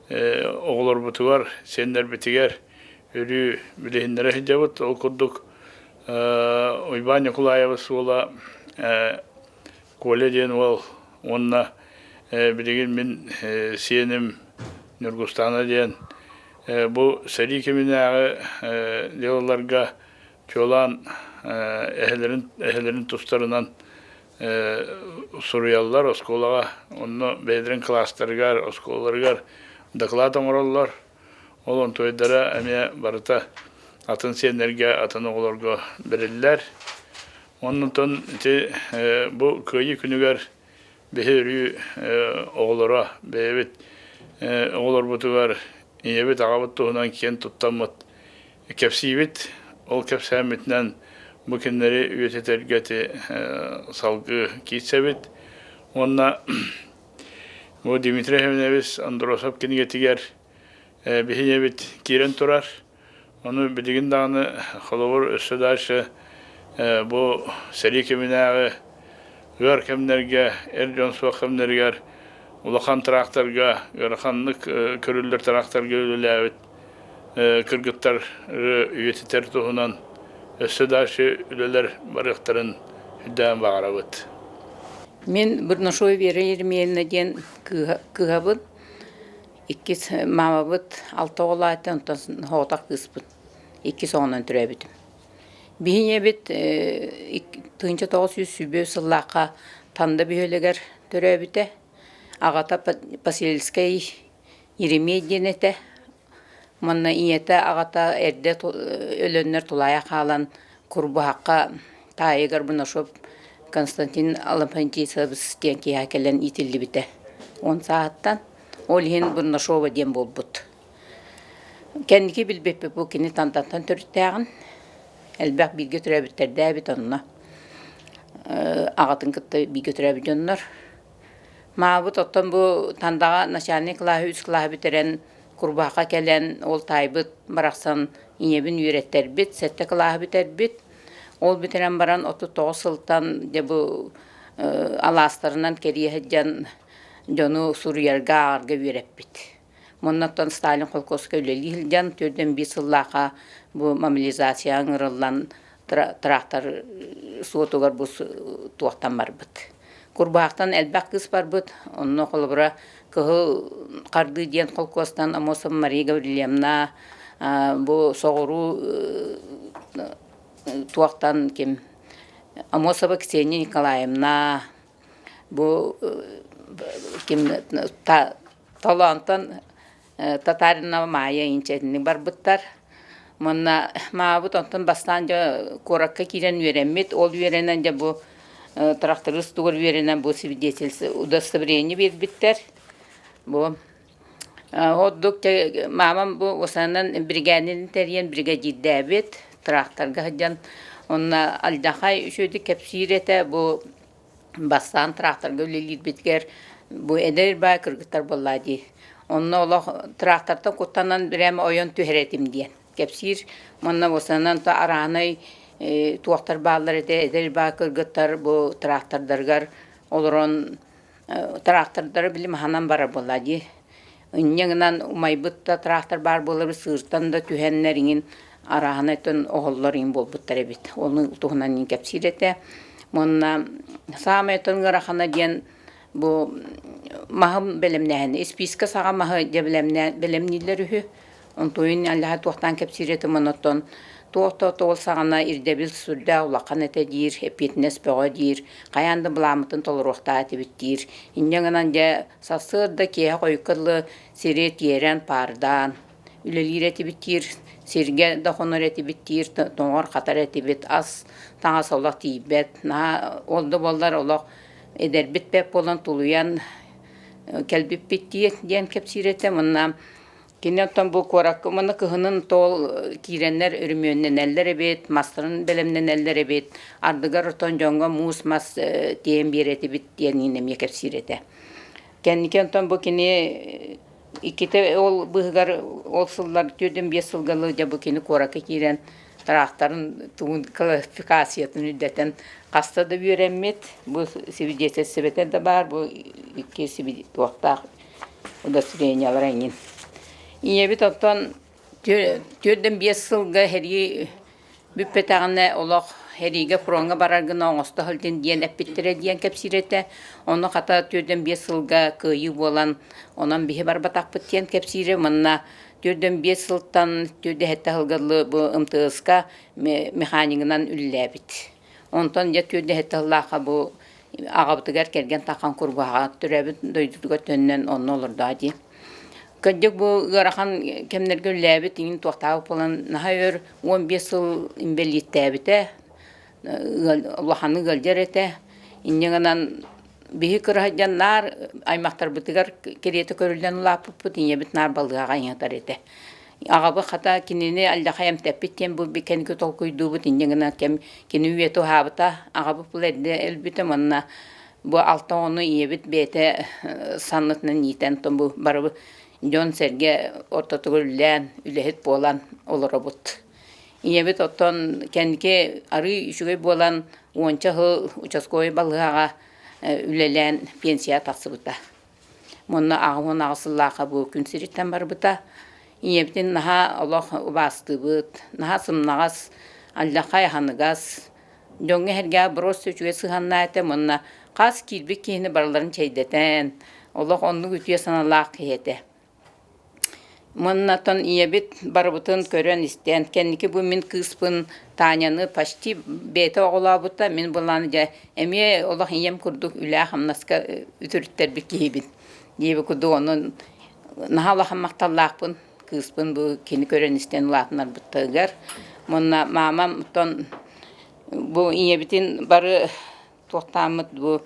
оҕолорбутугар, сиэннэрбитигэр өрүү билиһиннэрэ сылдьабыт. Ол курдук Уйбаан Ньукулаайабыс уола Коля диэн уол уонна билигин мин сиэним Ньургустаана диэн бу сэрии кэминээҕи дьыалаларга чуолаан эһэлэрин эһэлэрин тустарынан суруйаллар оскуолаҕа онно бэйэлэрин кылаастарыгар оскуолаларыгар доклад оҥороллор ол онтуойдара эмиэ барыта атын сиэннэргэ атын оҕолорго бэриллэр оннутун ити бу кыайыы күнүгэр биһи өрүү оҕолоро бэйэбит оҕолорбутугар ийэбит аҕабыт туһунан киэн туттаммыт кэпсиибит. Ол кэпсээммитинэн бу кинилэри үйэтитэргэ ити салгыы киирсэбит. Уонна бу Дмитрий Хемневич Андросов кинигэтигэр биһи ийэбит киирэн турар. Ону билигин даҕаны холобур өссө дальше бу сэрии кэминээҕи ыар кэмнэргэ, эр дьон суох кэмнэригэр улахан тракторга, ыараханнык көрүллэр тракторга үлэлээбит кыргыттары үйэтитэр туһунан өссө дальше үлэлэр барыахтарын үрдээн баҕарабыт. Мин Бурнашова Вера Еремеевна диэн кыыһабын. Иккис маамабыт алта оҕолоох онтон соҕотох кыыспын. Иккис оҕонон төрөөбүтүм. Биһи ийэбит 1920 сыллаахха Танда бөһүөлэгэр төрөөбүтэ. Аҕата Посельскай Еремей диэн этэ. Уонна ийэтэ, аҕата эрдэ өлөннөр тулаайа хаалан Курбуһахха таайыгар Бурнашов Константин Алапантисович диэн киһи кэлэн иитиллибитэ. Он сааһыттан ол иһин Бурнашова диэн буолбут. Кэнники билбиппит бу кини Тантантан төрүттээҕин, элбэх бииргэ төрөөбүттэрдээбит онно. Аҕатын кытта бииргэ төрөөбүт дьоннор. Маабыт оттон бу Тандаҕа начальнай кылааһы үс кылааһы бүтэрэн Курбаахха кэлэн ол таайбыт барахсан ийэбин үөрэттэрбит, сэттэ кылааһы бүтэрбит. Ол бүтэрэн баран 39 сылтан дьэ бу алаастарынан кэрийэ сылдьан дьону суруйарга, ааҕарга үөрэппит. Муннаттан Сталин холкуоска үлэлии сылдьан, 45 сыллаахха бу мобилизация ыҥырыллан трактор суотугар бу туохтан барбыт. Курбаахтан элбэх кыыс барбыт. Онно холобура Кыһыл хардыы диэн холкуостан Амосов Мария Гаврильевна бу соҕуруу туохтан ким Амосова Ксения Николаевна бу ким Толоонтон Татаринова Майя инчэтинник барбыттар. Манна маабыт онтон бастаан дьэ куоракка киирэн үөрэммит. Ол үөрэнэн дьэ бу тракторист тугар үөрэнэн бу свидетельство удостоверение биэрбиттэр. Бу ордук маамам бу осанан биригээдин тэрийэн бригадирдээбит тракторга сылдьан онно алдьархай үчүгэйдик кэпсиир этэ бу Бастаан тракторга үлэлиирбитигэр бу эдэр баай кыргыттар буоллаа дии. Онно олох трактортан куттанан прямо ойон түһэр этим диэн. кэпсиир. Манна уосанан то араанай туохтар бааллар этэ эдэр баа кыргыттар бу трактордарыгар олорон трактордары били маһынан барар буолла дии. Инньэ гынан умайбыт да трактор баар буолар сыыртан да түһэннэр иҥин арааһынайтан оһоллор иҥин буолбуттар эбит. Ону туһунан иҥин кэпсиир этэ. Уонна саамай оттон ыарахана диэн бу маһы бэлэмнээһин. Испиискэ саҕа маһы дьэ бэлэмнииллэр үһү. Онтуойун аллаһа туохтаан кэпсиир этим, онон туох да ол саҕана ирдэбил сүрдээх улахан этэ диир, эппиэтинэс бөҕө диир, хайаан да былааммытын толоруохтаах этибит диир. Инньэ гынан дьэ сарсыарда киэһэ хойукка дылы сири тиэрэн, паардаан үлэлиир этибит диир, сиргэ да хонор этибит диир, тоҥор-хатар этибит, ас, таҥас олох тиийбэт. Наһаа ол да буоллар олох эдэрбит бэрт буолан тулуйан кэлбиппит диир диэн кэпсиир этэ. Уонна Кини оттон бу куоракка уонна кыһынын тоол киирэннэр өрөмүөннэнэллэр эбит, мастарын бэлэмнэнэллэр эбит, ардыгар оттон дьоҥҥо муус мас тиэйэн биэрэтибит диэн эмиэ кэпсиир этэ. Кэнники онтон бу кини иккитэ ол быыһыгар ол сыллар 45 сылга дьэ бу кини куоракка киирэн тыраахтарын тугун квалификациятын үрдэтэн хаста да үөрэммит. Бу свидетельствотэ да баар, бу икки туохтаах удостоверениелара эҥин. Ийэбит оттон 45 сылга сэрии бүппэтэҕинэ олох сэриигэ фроҥҥа барар гына оҥосто сылдьын диэн эппиттэрэ диэн кэпсиир этэ. Ону хата 45 сылга кыайыы буолан онон биһи барбатахпыт диэн кэпсиирэ. Манна 45 сылтан 47 сылга дылы бу МТС-ка механигынан үлэлээбит. Онтон дьэ 47 сыллаахха бу аҕабытыгар кэргэн таххан Курбуһаҕа төрөөбүт дойдутугар төннөн онно олордоо дии. Кырдьык бу ыарахан кэмнэргэ үлэлээбит иҥин туохтаабыт буолан наһаа өр 15 сыл инбэлииттээбитэ, улаханнык ыалдьар этэ. Инньэ гынан биһи кыраһыдьан наар аймахтарбытыгар кэриэтэ көрүллэн улааппыппыт, ийэбит наар балыыһаҕа ыҥатар этэ. Аҕабыт хата кинини алдьархай эмтэппит диэн бу кэнники толкуйдуубут инньэ гынан кэм кини үйэтэ уһаабыта. Аҕабыт бу эрдэ өлбүтэ уонна бу алта оҕону ийэбит бэйэтэ саннытынан иитэн бу бары дьон-сэргэ ортотугар үлэлээн, үлэһит буолан олоробут. Ийэбит оттон кэнники арыый үчүгэй буолан уонча сыл участковай балыыһаҕа үлэлээн пенсияҕа тахсыбыта. Уонна 88 сыллаахха бу күн сириттэн барбыта. Ийэбитин наһаа олох убаастыыбыт, наһаа сымнаҕас, алдьархай аһыныгас, дьоҥҥо-сэргэҕэ боруоста үчүгэй сыһыаннаах этэ уонна хас киирбит киһини барыларын чэйдэтэн, олох оннук үтүө санаалаах киһи этэ. Уонна оттон ийэбит барыбытын көрөн-истэн, кэнники бу мин кыыспын Таняны почти бэйэтэ оҕолообута, мин былаан дьэ эмиэ олох ийэм курдук үлэ-хамнаска үтүрүттэрбит киһибин диэбит курдук онон наһаа улахан махталлаахпын кыыспын бу кини көрөн-истэн улаатынарбыттарыгар. Уонна маамам оттон бу ийэбитин бары Туохтааммыт бу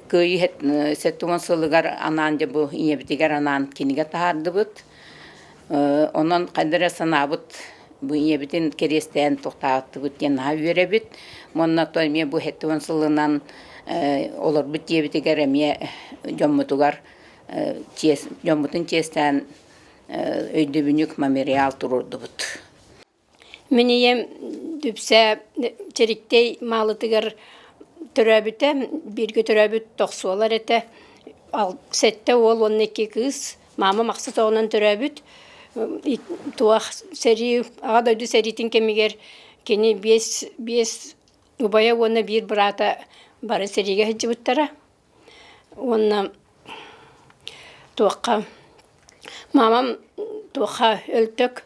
Кыайыы 70 сылыгар анаан дьэ бу ийэбитигэр анаан кинигэ таһаардыбыт. Онон хайда эрэ санаабыт бу ийэбитин кэриэстээн туохтаабыттыбыт диэн наһаа үөрэбит. Уонна то эмиэ бу 70 сылынан олорбут дьиэбитигэр эмиэ дьоммутугар дьоммутун чиэстээн өйдөбүнньүк мемориал туруордубут. Мин ийэм Дүпсэ Чэриктэй маалытыгар төрөөбүтэ, бииргэ төрөөбүт тохсуолар этэ. Сэттэ уол уонна икки кыыс. Маама махсыт оҕонон төрөөбүт. Туох сэрии, Аҕа дойду сэриитин кэмигэр кини биэс, биэс убайа уонна биир быраата бары сэриигэ сылдьыбыттара. Уонна туохха маамам туохха Өлтөк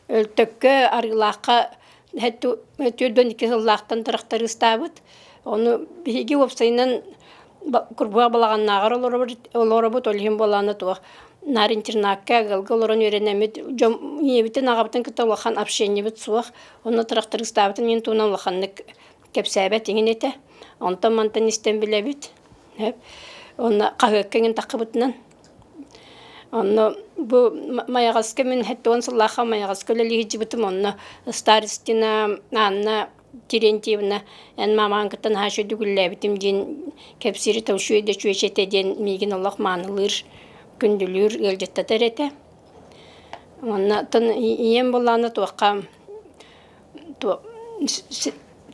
Өлтөккө Арыылаахха 42 сыллаахтан тырахтарыыстаабыт. Ону биһиги уопсайынан Курбуһах балаҕаннааҕар олоробут, ол иһин буолаана туох наар интернакка ыалга олорон үөрэнэммит дьон ийэбитин аҕабытын кытта улахан общениебыт суох. Онно тырахтарыыстаабытын иһин туһунан улаханнык кэпсээбэт иҥин этэ. Онтон мантан истэн билэбит. Онно хаһыакка иҥин таххыбытынан Онно бу Майаҕаска мин 70 сыллаахха Майаҕаска үлэлии сылдьыбытым. Онно Старостина Анна Терентьевна эн маамаҕын кытта наһаа үчүгэйдик үлэлээбитим диэн кэпсиир этэ, үчүгэй да үчүгэй этэ диэн миигин олох маанылыыр, күндүлүүр, ыалдьыттатар этэ. Уонна оттон ийэм буоллаҕына туохха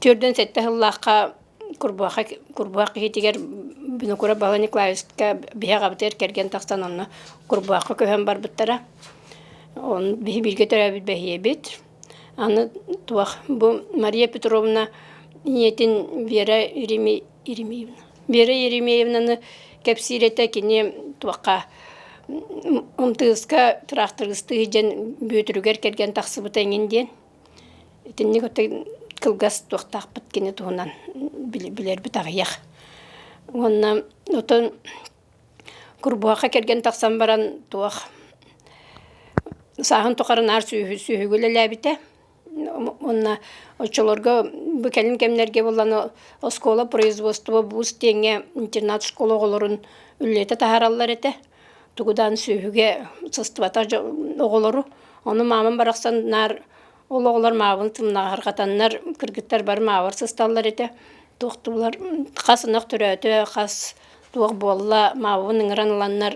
Төрдүн сэттэ сыллаахха Курбуһахха Курбуһах киһитигэр Винокуров Баһылай Николаевичка биһи аҕабытыгар кэргэн тахсан онно Курбуһахха көһөн барбыттара. Оны биһи бииргэ төрөөбүт бэһиэбит. Аны туох бу Мария Петровна ийэтин Вера Еремеевна Вера Еремеевнаны кэпсиир этэ кини туохха МТС-ка тыраахтарыстыы диэн Бүөтүрүгэр кэргэн тахсыбыта эҥин диэн. Итинник кылгас туохтаахпыт кини туһунан билэрбит аҕыйах. Уонна отон Курбуһахха кэргэн тахсан баран туох сааһын тухары наар сүөһү үлэлээбитэ. Уонна оччолорго бу кэлин кэмнэргэ буоллан оскуола производство буус диэҥҥэ интернат школа оҕолорун үлэлэтэ таһаараллар этэ. Тугу даҕаны сүөһүгэ сыстыбатах оҕолору. Ону маамам барахсан наар ол оҕолор маабын тымнаҕарҕатаннар кыргыттар бары маабар сысталлар этэ. Туохтуулар хас ынах төрөөтө, хас туох буолла маабын ыҥыран ыланнар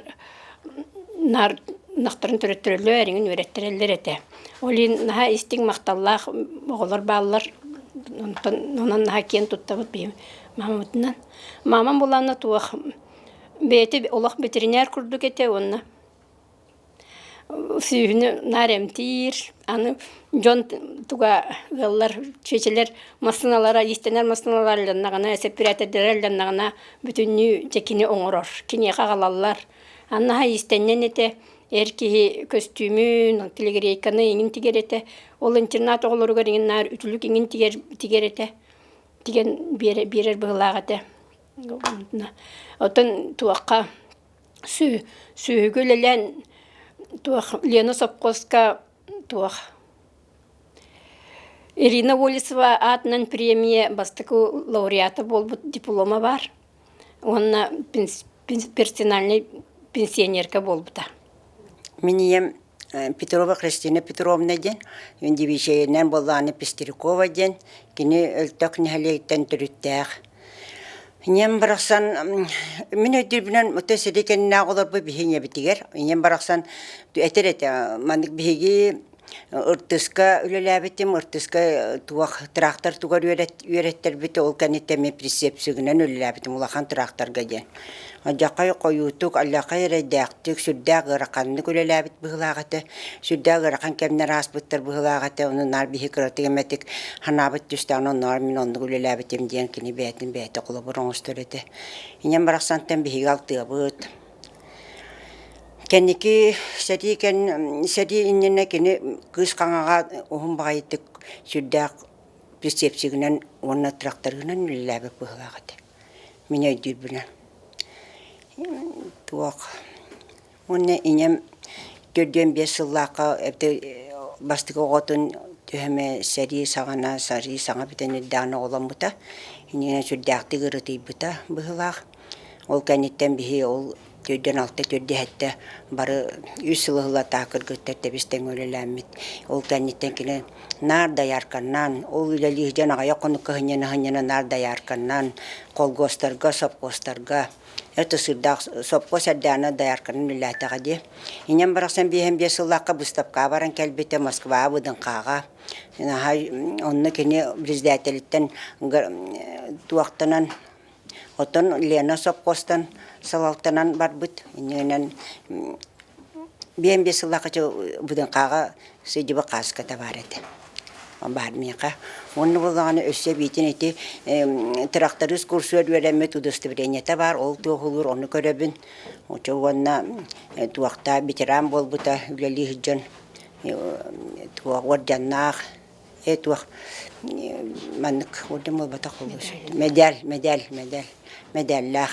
наар ынахтарын төрөттөрөллөр, эриҥин үөрэттэрэллэр этэ. Ол иһин наһаа истиҥ махталлаах оҕолор бааллар. Онтон онон наһаа киэн туттабыт биһи маамабытынан. Маамам булаанна туох бэйэтэ олох ветеринар курдук этэ уонна сүүһүнү наар эмтиир, аны дьон туга ыаллар, чүөчэлэр массыыналара, иистэнэр массыыналара ылланнаҕына, сэппэрээтэрдэрэ ылланнаҕына бүтүннүү дьэ кини оҥорор, киниэхэ аҕалаллар. Аннаһа иистэнньэн этэ, эр киһи көстүүмүн, телегрейканы иҥин тигэр этэ. Ол интернат оҕолоругар иҥин наар үтүлүк иҥин тигэр, тигэр этэ, тигэн биэрэр быһыылаах этэ. Оттон туохха сүөһүгэ үлэлээн туох Лена сопхуоска туох Ирина Олесова аатынан премия бастакы лауреата буолбут диплома баар уонна персональный пенсионерка буолбута. Мин ийэм Петрова Христина Петровна диэн, индивидуальнай буоллаҕына Пестрякова диэн, кини Өлтөх нэһилиэгиттэн төрүттээх. Ийэм барахсан, мин өйдүүрбүнэн, отой сэрии кэннинээҕи олорбут биһи ийэбитигэр, ийэм барахсан этэр этэ, маннык биһиги Ыртыска үлэлээбитим, Ыртыска туох трактор тугар үөрэттэрбит, ол кэнниттэн мин прицепсигинэн үлэлээбитим улахан тракторга диэн. Алдьархай хойуутук, алдьархай эрэйдээхтик, сүрдээх ыараханнык үлэлээбит быһыылаах этэ. Сүрдээх ыарахан кэмнэр ааспыттар быһыылаах этэ. Ону наар биһи кыратык эмэтик санаабыт түстэҕинэ оннооҕор мин оннук үлэлээбитим диэн кини бэйэтин бэйэтэ холобур оҥостор этэ. Ийэм барахсантан биһиги алтыабыт. Кэнники сэрии кэн сэрии иннинэ кини Кыыс Хаҥаҕа уһун баҕайытык сүрдээх прицепсигинэн уонна тракторынан үлэлээбит быһыылаах этэ. Мин өйдүүрбүнэн. Туох уонна ийэм 45 сыллаахха эбэтэр бастакы оҕотун түһэмэ сэрии саҕана сэрии саҥа бүтэн эрдэҕинэ оҕоломмута. Иннинэ сүрдээхтик ырытыйбыта быһыылаах. Ол кэнниттэн биһи ол төрдүөн алта төрдүһэттэ бары үс сыл ыһыллатаа кыргыттар тэбис-тэҥҥэ үлэлээммит. Ол кэнниттэн кини наар доярканнаан, ол үлэлии сылдьан аҕыйах хонукка сынньана-сынньана наар доярканнаан колхуостарга, сопхуостарга это сырдаах сопхуос эрдэҕинэ доярканан үлэлээтэҕэ дии. Инньэн барахсан биэһэн биэс сыллаахха быыстапкаҕа баран кэлбитэ Москваҕа ВДНХ-ҕа. Наһаа онно кини председателиттэн туохтанан Оттон Лена сопхуостан салалтанан барбыт. Иннинэн биэн биэс сыллаахха ВДНХ-ҕа сылдьыбыт хааската баар этэ. Баар миэхэ. Уонна буоллаҕына өссө эбиитин ити тракторист курсугар үөрэммит удостоверениета баар, ол туоһулуур, ону көрөбүн. Очо уонна туохта ветеран буолбута үлэлии сылдьан туох уордьаннаах Ээ туох маннык орден буолбатах мэдэл мэдэл мэдэл мэдээллээх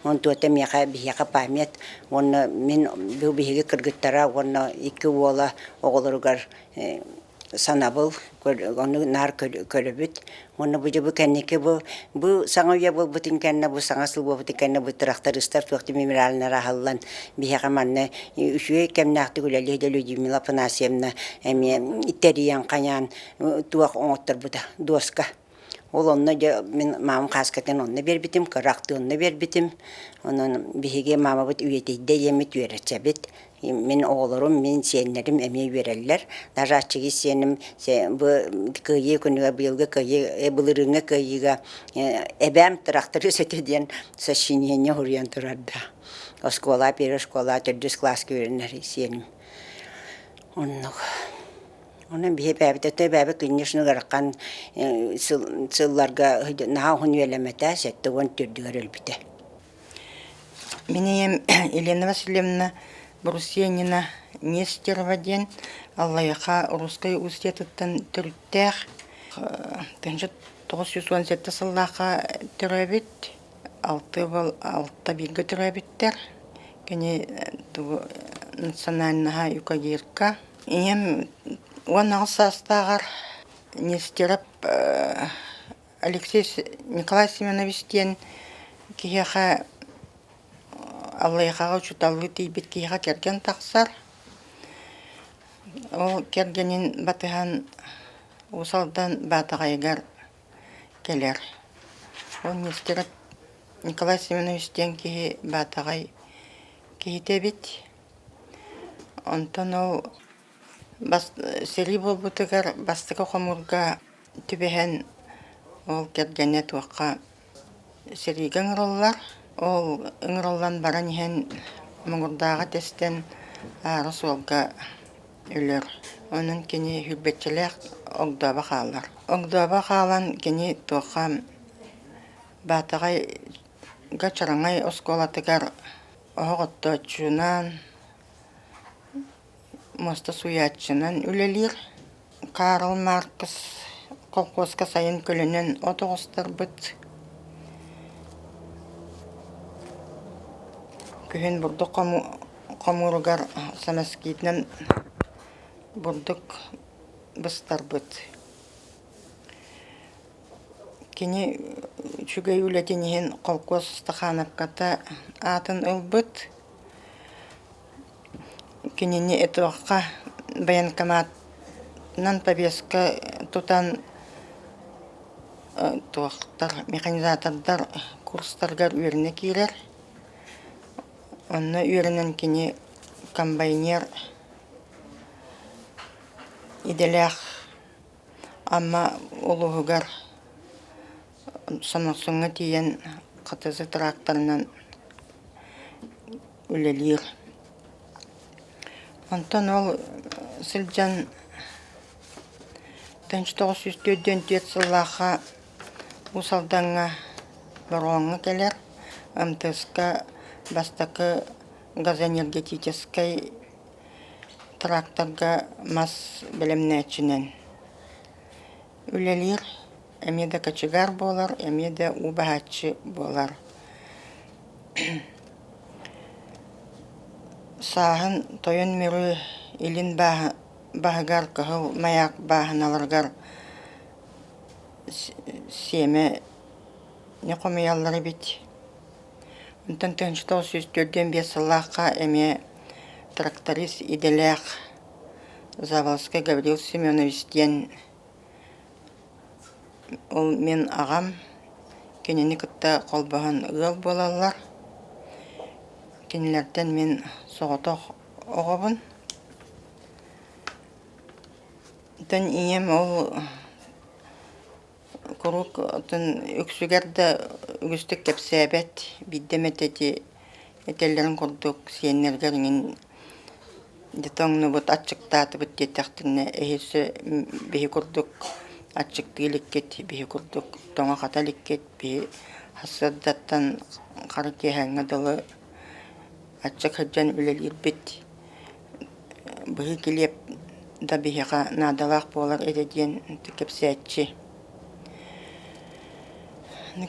онтуота миэхэ биһиэхэ память уонна мин бу биһиги кыргыттара уонна икки уола оҕолоругар санабыл ону наар көрөбүт уонна бу дьэ бу кэнники бу бу саҥа үйэ буолбутун кэннэ бу саҥа сыл буолбутун кэннэ бу тырахтарыыстар туох да мемориаллар аһыллан биһиэхэ манна үчүгэй кэмнээхтик үлэлиир да Людмила Афанасьевна эмиэ тэрийэн хайаан туох оҥотторбута дуоска. Ол онно дьэ мин маамам хааскатын онно биэрбитим, кыра ахты онно биэрбитим. Онон биһиги маамабыт үйэтийдэ диэммит үөрэчэбит. Мин оҕолорум, мин сиэннэрим эмиэ үөрэллэр. Даже аччыгый сиэним бу кыайыы күнүгэр, быйылгы кыайыы, былырыыҥҥы кыайыыга эбээм тырахтарыыс этэ диэн сочинение суруйан турарда. Оскуола, первый школа, төрдүс кылааска үөрэнэр сиэним. Оннук. Онон биһи эбээбит өтө эбээбит конечно ыарахан сылларга наһаа уһун үөлэмэтэ, 74-үгэр өлбүтэ. Мин ийэм Елена Васильевна Брусенина Нестерова диэн Аллайыаха русскай устьетыттан төрүттээх 1917 сыллаахха төрөөбүт, алты уол алта бииргэ төрөөбүттэр. Кини тугу национальнаһа юкагирка. Ийэм 18 саастааҕар Нестеров Алексей Николай Семенович диэн киһиэхэ Аллайыахаҕа учууталлыы тиийбит киһиэхэ кэргэн тахсар. Ол кэргэнин батыһан Уус Алдан Баатаҕайыгар кэлэр. Ол Нестеров Николай Семенович диэн киһи Баатаҕай киһитэ эбит. Онтон ол сэрии буолбутугар бастакы хомуурга түбэһэн ол кэргэнэ туохха сэриигэ ыҥырыллар. Ол ыҥырыллан баран иһэн муҥурдааҕы тэстэн аара суолга өлөр. Онон кини сүүрбэччэлээх огдообо хаалар. Огдообо хаалан кини туохха Баатаҕайга Чараҥай оскуолатыгар оһох оттооччунан, муоста сууйааччынан үлэлиир. Карл Маркс колхуоска сайын көлөнөн от оҕустарбыт. Күһүн бурдук хомууругар самоскитынан бурдук быстарбыт. Кини үчүгэй үлэтин иһин холкуос Стахановката аатын ылбыт. Кинини итиэхэ военкоматынан повестка тутан туохтар механизатордар курстарыгар үөрэнэ киирэр. Онно үөрэнэн кини комбайнер идэлээх Амма улууһугар Соморсуҥҥа тиийэн ХТЗ тракторынан үлэлиир. Онтон ол сылдьан 1944 сыллаахха Уус Алдаҥҥа Бороҕоҥҥо кэлэр, МТС-ка бастакы газоэнергетическай тракторга мас бэлэмнээччинэн үлэлиир. Эмиэ да кочегар буолар, эмиэ да уу баһааччы буолар. Сааһын Тойон Мүрү илин баһыгар Кыһыл Маяк бааһыналарыгар сиэмэ хомуйаллар эбит. Онтон 1945 сыллаахха эмиэ тракторист идэлээх Заволжскай Гаврил Семенович диэн Ол мин аҕам кинини кытта холбоһон ыал буолаллар. Кинилэртэн мин соҕотох оҕобун. Оттон ийэм ол куруук оттон үксүгэр да үгүстүк кэпсээбэт, биирдэ эмэтэ ити этэллэрин курдук сиэннэригэр эҥин Дьэ тоҥнубут, аччыктаатыбыт диэтэхтэринэ эһиги биһи курдук аччыктыы иликкит, биһи курдук тоҥо-хата иликкит, биһи сарсыардаттан хара киэһээҥҥэ дылы аччык сылдьан үлэлиирбит, быһыы килиэп да биһиэхэ наадалаах буолар этэ диэн кэпсээччи.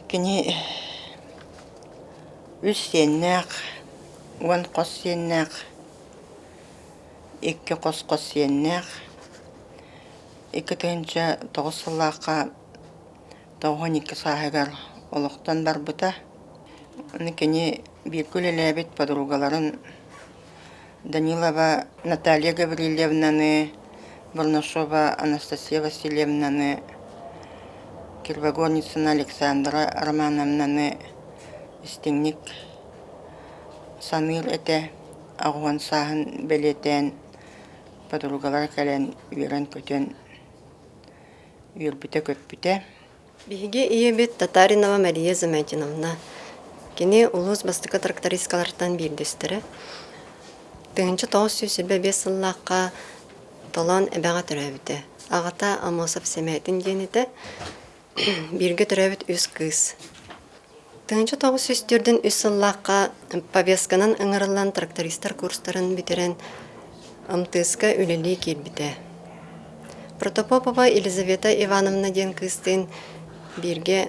Кини үс сиэннээх, 10 хос сиэннээх, икки хос-хос сиэннээх, 2009 сыллаахха 92 сааһыгар олохтон барбыта. Аны кини бииргэ үлэлээбит подругаларын Данилова Наталья Гаврильевнаны, Бурнашова Анастасия Васильевнаны Кривогорницына Александра Романовнаны истиҥник саныыр этэ, 80 сааһын бэлиэтээн подругалара кэлэн үөрэн-көтөн үөрбүтэ-көппүтэ. Биһиги ийэбит Татаринова Мария Замятиновна. Кини улуус бастакы трактористкалартан биирдэстэрэ. 1925 сыллаахха Толоон эбэҕэ төрөөбүтэ. Аҕата Аммосов Сэмээтин диэн этэ. Бииргэ төрөөбүт үс кыыс. 1904 сыллаахха повестканан ыҥырыллан трактористар курстарын бүтэрэн МТС-ка үлэлии киирбитэ. Протопопова Елизавета Ивановна диэн кыыстыын бииргэ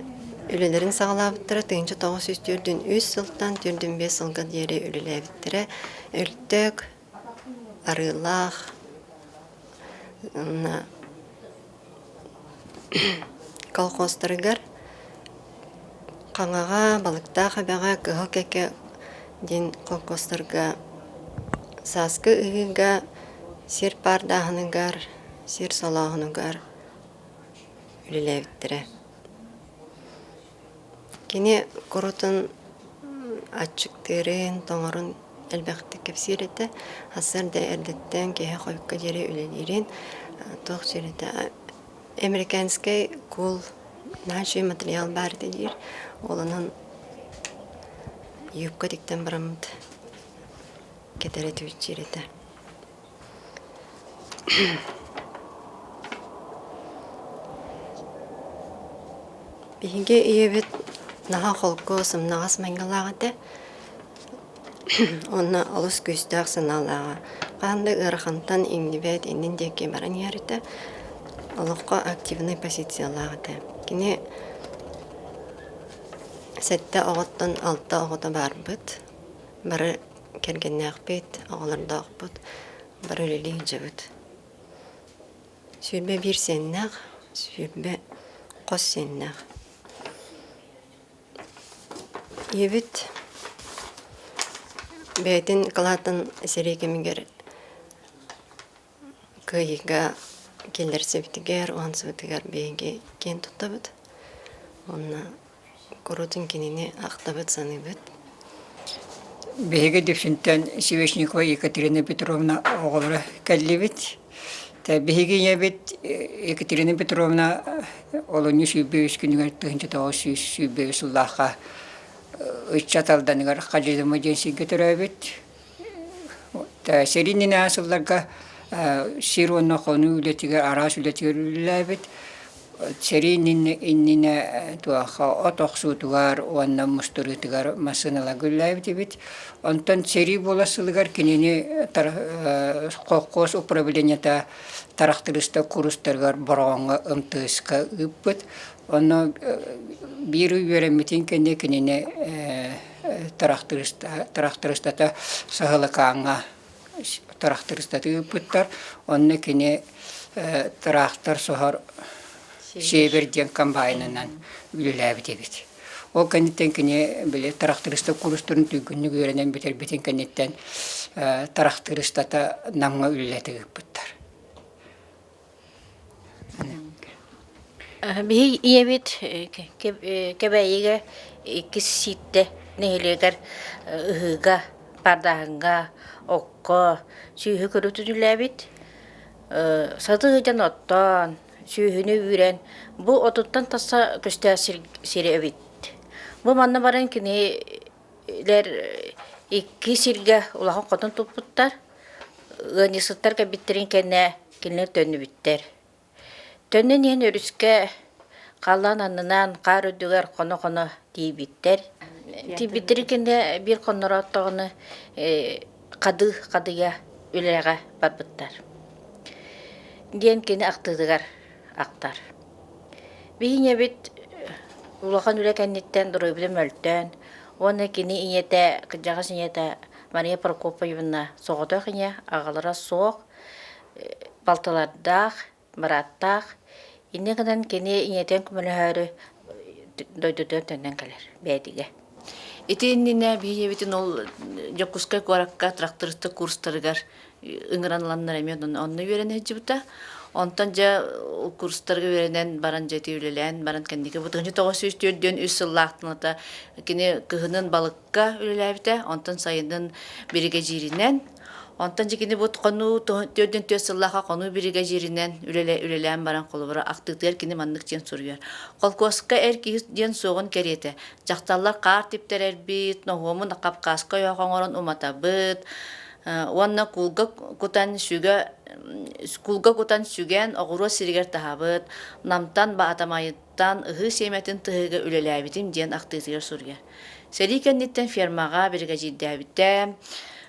үлэлэрин саҕалаабыттара 1943 сылтан 45 сылга диэри үлэлээбиттэрэ. Өлтөөк, Арыылаах колхозтарыгар Хаҥаҕа, Балыктаах эбэҕэ, Кыһыл Кэкэ диэн холкуостарга сааскы ыһыыга сир паардааһыныгар, сир солооһунугар үлэлээбиттэрэ. Кини курутун аччыктыырын, тоҥорун элбэхтик кэпсиир этэ. Сарсыарда эрдэттэн киэһэ хойукка диэри үлэлиирин, туох диир этэ Американскай куул наһаа үчүгэй материал баар этэ диир. Ол онон юбка тиктэн бараммыт кэтэрэ түбүччүүр этэ. Биһиги ийэбит наһаа холку, сымнаҕас майгылаах этэ. Уонна олус күүстээх санаалааҕа. Хаһан да ыарахантан иҥнибэт, иннин диэки баран иһэр этэ. Олоххо активнай позициялаах этэ. Кини сэттэ оҕоттон алта оҕото баарбыт. Бары кэргэннээхпит, оҕолордоохпут, бары үлэлии сылдьабыт. 21 сиэннээх, 20 хос сиэннээх. Ийэбит бэйэтин кылаатын сэрии кэмигэр кыайыыга киллэрсибитигэр, уһансыбытыгар биһиги киэн туттабыт. Уонна куруутун кинини ахтабыт, саныыбыт. Биһиги Дүпсүнтэн Свешникова Екатерина Петровна оҕолоро кэллибит. Биһиги ийэбит Екатерина Петровна олунньу 123 күнүгэр 1923 сыллаахха ыччат Алданыгар Хадьыдыма диэн сиргэ төрөөбүт. Сэрии иннинээҕи сылларга сир уонна хонуу үлэтигэр араас үлэтигэр үлэлээбит. Сэрии иннинэ туохха от охсуутугар уонна мустуруутугар массыыналарга үлэлээбит эбит. Онтон сэрии буола сылыгар кинини колхоз управлениета тарахтырыста курстарыгар Бороҕоҥҥо МТС-ка ыыппыт. Онно биир ый үөрэммитин кэннэ кинини тарахтырыстата Саһылыкааҥҥа тырахтырыстаты ыыппыттар. Онно кини тыраахтар соһор Север диэн комбайнынан үлэлээбит эбит. Ол кэнниттэн кини били тырахтырыста курстарын туйгуннук үөрэнэн бүтэрбитин кэнниттэн тырахтырыстата Намҥа үлэлэтэ ыыппыттар. Биһи ийэбит Кэбээйигэ иккис Сииттэ нэһилиэгэр ыһыыга, пардааһыҥҥа, окко сүөһү көрүүтүн үлэлээбит. Сатыы сылдьан оттоон, сүөһүнү үүрэн, бу отуттан тахса көстөөх сири эбит. Бу манна баран кинилэр икки сиргэ улахан хотон туппуттар. Ыанньыксыттар кэлбиттэрин кэннэ кинилэр төннүбүттэр. Төннөн иһэн өрүскэ халлаан аннынан хаар үрдүгэр хоно-хоно тиийбиттэр. Тиийбиттэрин кэннэ биир хоннороттоҕуна хадыы хадыйа үлэҕэ барбыттар диэн кини ахтыытыгар ахтар. Биһи ийэбит улахан үлэ кэнниттэн доруобуйата мөлтөөн уонна кини ийэтэ кырдьаҕас ийэтэ Мария Прокопьевна соҕотох ийэ, аҕалара суох, балтылардаах, бырааттаах. Инньэ гынан кини ийэтин көмөлөһөөрү дойдутугар төннөн кэлэр бэйэтигэр. Ити иннинэ биһи ийэбитин ол Дьокуускай куоракка тракторист курстарыгар ыҥыран ыланнар эмиэ онно үөрэнэ сылдьыбыта. Онтон дьэ курстарга үөрэнэн баран дьэ ити үлэлээн баран кэнники бу 1943 сыллаахтаната кини кыһынын балыкка үлэлээбитэ, онтон сайынын биригэдьииринэн Онтон дьэ кини бу хонуу 44 сыллаахха хонуу биригэдьииринэн үлэлээн баран холобура ахтыытыгар кини маннык диэн суруйар. Холкуоска эр киһи диэн суоҕун кэриэтэ. Дьахталлар хаар типтэрэрбит, ноһуомун хапкааска ойоох оҥорон уматабыт, уонна куулга кутан сүгэ куулга кутан сүгэн оҕуруот сиригэр таһабыт, Намтан Баатамайыттан ыһыы сиэмэтин тыһыыга үлэлээбитим диэн ахтыытыгар суруйар. Сэрии кэнниттэн фермаҕа биригэдьиирдээбитэ,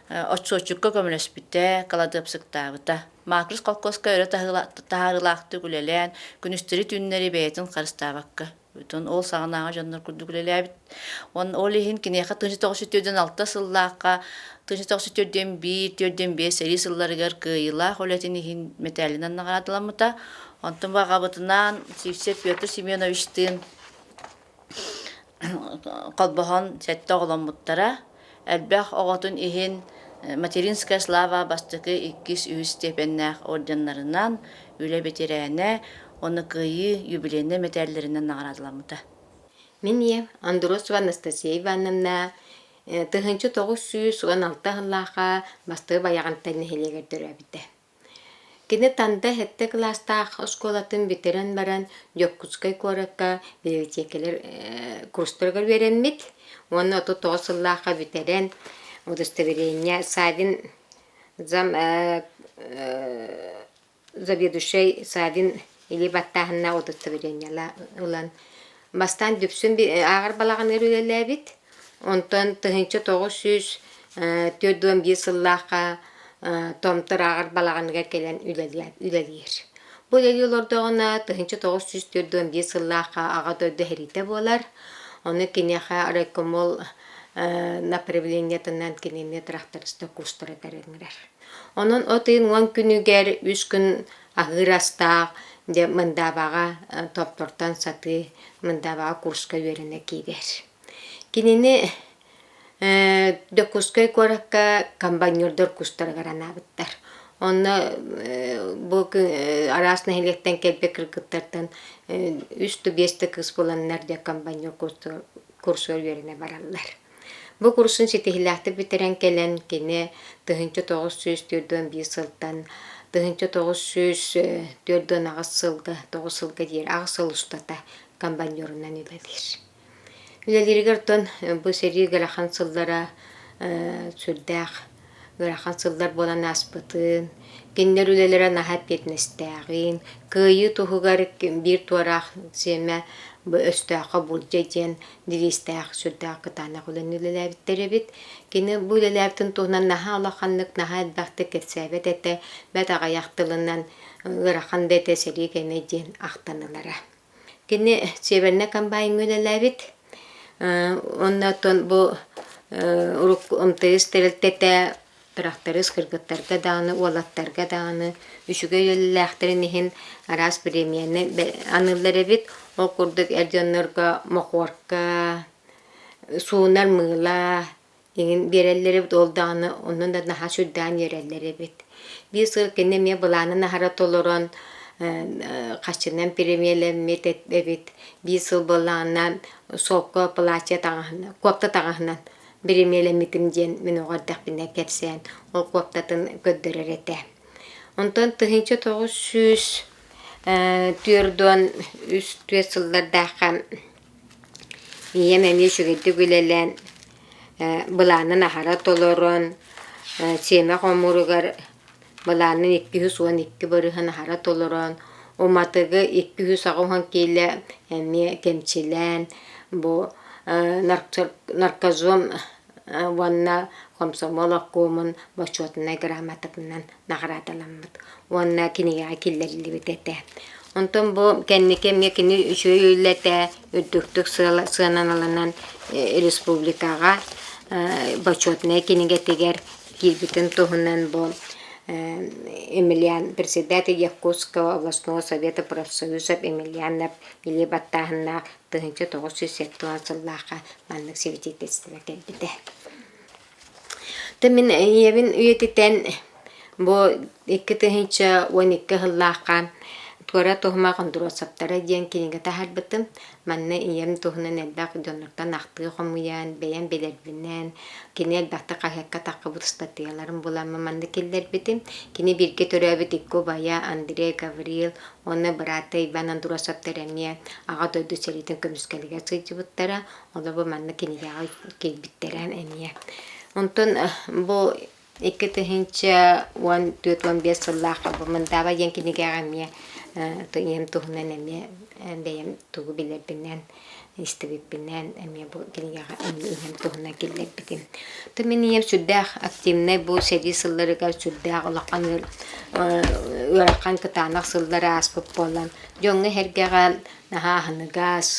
отчуотчукка көмөлөспүтэ, кыладыапсыктаабыта. Макрус холкуоска өрө таһаарыылаахтык үлэлээн, күнүстэри-түүннэри бэйэтин харыстаабакка Бүтүн ол саҕанааҕы дьоннор курдук үлэлээбит. Он ол иһин киниэхэ 1946 сыллаахха 1941-45 сэрии сылларыгар кыайыылаах үлэтин иһин мэтээлинэн наҕараадаламмыта. Онтон бу аҕабытынаан Сивцев Петр Семеновичтыын холбоһон сэттэ оҕоломмуттара. Элбэх оҕотун иһин Материнская слава бастакы, иккис, үһүс степеннээх орденнарынан, үлэ бэтэрээнэ уонна Кыайыы юбилейнай мэтээллэринэн наҕараадаламмыта. Мин ийэм Андросова Анастасия Ивановна 1916 сыллаахха Бастыы Байаҕантай нэһилиэгэр төрөөбүтэ. Кини Танда сэттэ кылаастаах оскуолатын бүтэрэн баран Дьокуускай куоракка библиотекалар курстарыгар үөрэммит уонна 39 сыллаахха бүтэрэн удостоверение Савин зам заведующай Савин илии баттааһыннаах удостоверениела ылан бастаан Дүпсүн ааҕар балаҕаныгар үлэлээбит. Онтон 1941 сыллаахха Томтор ааҕар балаҕаныгар кэлэн үлэлиир. Бу үлэлии олордоҕуна 1941 сыллаахха Аҕа дойду сэриитэ буолар. Ону киниэхэ райкомол направлениетынан кинини тракториста курстара тэриннэрэр. Онон от ыйын уон күнүгэр үс күн аһыыр астаах дьэ Мындаабаҕа Томтортон сатыы Мындаабаҕа курска үөрэнэ киирэр. Кинини Дьокуускай куоракка комбайнердар курстарыгар анаабыттар. Онно бу араас нэһилиэктэн кэлбит кыргыттартан үс да биэс да кыыс буоланнар дьэ комбайнер курсугар үөрэнэ бараллар. Бу курсун ситиһиилээхтик бүтэрэн кэлэн кини 1941 сылтан 1948 сылга тоҕус сылга диэри аҕыс сыл устата комбайнерунан үлэлиир. Үлэлииригэр оттон бу сэрии ыарахан сыллара сүрдээх ыарахан сыллар буолан ааспытын, кинилэр үлэлэрэ наһаа эппиэтинэстээҕин, кыайыы туһугар биир туораах сиэмэ бу өстөөххө булдьа диэн девизтээх сүрдээх кытаанах үлэни үлэлээбиттэр эбит. Кини бу үлэлээбитин туһунан наһаа улаханнык, наһаа элбэхтик кэпсээбэт этэ, бэрт аҕыйах тылынан ыарахан да этэ сэрии кэмэ диэн ахтан ылара. Кини Севернай комбайҥҥа үлэлээбит. Онно оттон бу урукку МТС тэрилтэтэ тырахтарыыс кыргыттарга даҕаны, уолаттарга даҕаны үчүгэй үлэлээхтэрин иһин араас премияны аныыллар эбит. Ол курдук эр дьоннорго мохуорка, суунар мыыла иҥин биэрэллэр эбит, ол даҕаны онно да наһаа сүрдээн үөрэллэр эбит. Биир сыл кини эмиэ былаанын аһара толорон хаччынан премиялэммит эбит. Биир сыл буоллаҕына солко платье таҥаһынан, куопта таҥаһынан биримиэлэммитим диэн мин оҕо эрдэхпинэ кэпсээн ол куоптатын көрдөрөр этэ. Онтон 1943 түөрт сыллардаахха ийэм эмиэ үчүгэйдик үлэлээн былаанын аһара толорон сиэмэ хомууругар былаанын 212 бырыһын аһара толорон уматыгы 280 киилэ эмиэ кэмчилээн бу наркозом уонна комсомол обкомун бочуотунай грамотатынан наҕараадаламмыт уонна кинигэҕэ киллэриллибит этэ. Онтон бу кэнники эмиэ кини үчүгэй үлэтэ үрдүктүк сыаналанан республикаҕа бочуотунай кинигэтигэр киирбитин туһунан бу Емельян председатель Якутского областного совета профсоюзов Емельянов илии баттааһыннаах 1970 сыллаахха маннык свидетельство кэлбитэ. Ты мин ийэбин үйэтитэн бу 2012 сыллаахха Туора туһумах Андросовтара диэн кинигэ таһаарбытым. Манна ийэм туһунан элбэх дьоннортон ахтыы хомуйан, бэйэм билэрбинэн, кини элбэхтик хаһыакка таххыбыт ыстатыйаларын буламмын манна киллэрбитим. Кини бииргэ төрөөбүт икки убайа Андрей Гаврил уонна быраата Иван Андросовтар эмиэ Аҕа дойду сэриитин көмүскэлигэр сылдьыбыттара. Олор бу манна кинигэҕэ киирбиттэрэ эмиэ. Онтон бу 2014-15 сыллаахха бу Мындааба диэн кинигэҕэ эмиэ ийэм туһунан эмиэ бэйэм тугу билэрбинэн, истибиппинэн эмиэ бу кинигэҕэ ийэм туһунан киллэрбитим. То мин ийэм сүрдээх активнай бу сэрии сылларыгар сүрдээх улахан ыарахан кытаанах сыллары ааспыт буолан дьоҥҥо-сэргэҕэ наһаа аһыныгас,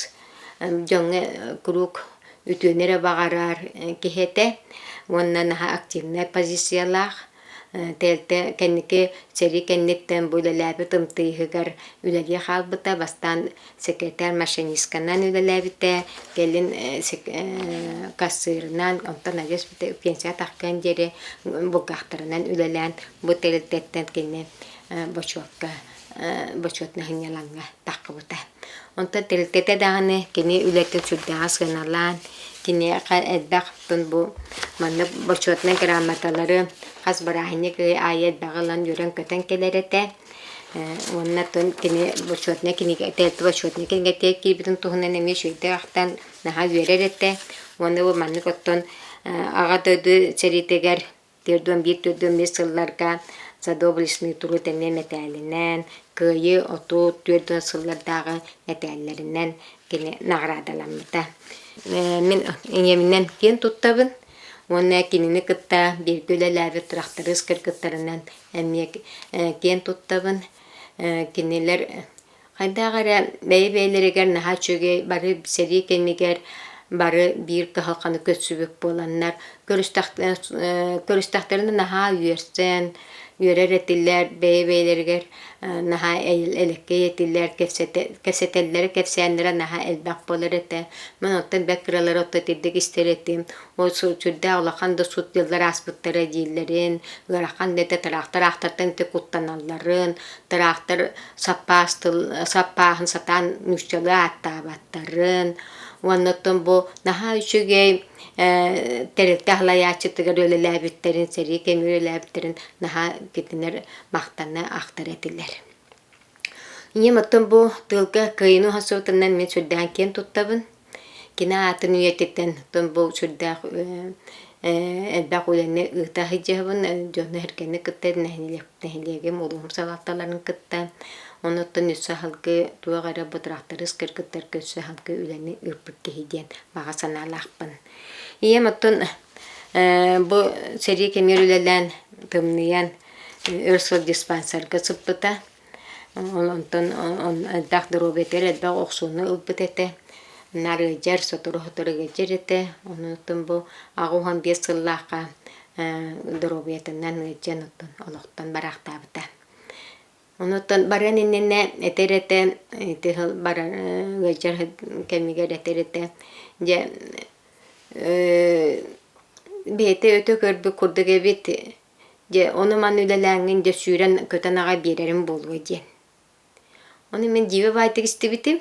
дьоҥҥо куруук үтүөнү эрэ баҕарар киһи этэ уонна наһаа активнай позициялаах. Тэрилтэ кэнники сэрии кэнниттэн бу үлэлээбит ымтыыһыгар үлэлии хаалбыта. Бастаан секретарь машинистканан үлэлээбитэ, кэлин кассирынан, онтон адьас пенсия таххыан диэри булгахтарынан үлэлээн бу тэрилтэттэн кини бочуокка бочуотунай сынньалаҥҥа таххыбыта. Онтон тэрилтэтэ даҕаны кини үлэтин сүрдээҕэ сыаналаан, киниэхэ элбэх бу маннык бочуотунай грамоталары хас бырааһынньык ый аайы элбэҕи ылан үөрэн-көтөн кэлэр этэ. Уонна оттон кини бочуотунай кинигэ тэрилтэ бочуотунай кинигэтигэр киирбитин туһунан эмиэ үчүгэйдик ахтан наһаа үөрэр этэ. Уонна бу маннык оттон Аҕа дойду сэриитигэр 41 45 сылларга За доблестный труд эмиэ мэтээлинэн, Кыайыы 34 сыллардааҕы мэтээллэринэн кини наҕараадаламмыта. Мин ийэбинэн киэн туттабын уонна кинини кытта бииргэ үлэлээбит тырахтарыыс кыргыттарынан эмиэ киэн туттабын. Кинилэр Хайдах эрэ бэйэ-бэйэлэригэр наһаа үчүгэй, бары сэрии кэмигэр бары биир кыһалҕаны көрсүбүт буоланнар, көрүстэхтэринэ наһаа үөрсэн, үөрэр этилэр, бэйэ-бэйэлэригэр наһаа элэккэй этилэр, кэпсэтэллэрэ, кэпсээннэрэ наһаа элбэх буолар этэ. Мин оттон бэрт кыралары отто итирдик истэр этим. Ол сүрдээх улахан да сут дьыллар ааспыттара дииллэрин, ыарахан да этэ тыраахтар аахтартан ити куттаналларын, тыраахтар саппаас тыл саппааһын сатаан нууччалыы ааттаабаттарын уонна оттон бу наһаа үчүгэй тэрилтэ салайааччытыгар үлэлээбиттэрин, сэрии кэмигэр үлэлээбиттэрин наһаа кинилэр махтана ахтар этилэр. Ийэм оттон бу тыылга кыайыыны уһансыбытынан мин сүрдээх киэн туттабын. Кини аатын үйэтитэн оттон бу сүрдээх элбэх үлэни ыыта сылдьабын, дьону-сэргэни кытта нэһилиэгим, улууһум салалталарын кытта. Онуттан өссө аһылгы туох эрэ бытырахтарыс кыргыттарга өссө аһылгы үлэни ыыппыт киһи диэн баҕа санаалаахпын. Ийэм оттон бу сэрии кэмигэр үлэлээн тымныйан өр сыл диспансерга сыппыта. Ол онтон элбэх доруобуйатыгар элбэх охсууну ылбыт этэ. Наар ыалдьар, сотору-сотору ыалдьар этэ. Онон бу 85 сыллаахха доруобуйатынан ыалдьан оттон олохтон бараахтаабыта. Онуттан барыан иннинэ этэр этэ, ити сыл барар ыалдьар кэмигэр этэр этэ, дьэ бэйэтэ өтө көрбүт курдук эбит Дьэ, ону-маны үлэлээҥҥин дьэ сүүрэн көтөн аҕай биэрэрим буолуо диэн. Ону мин дьиибэ баайдык истибитим.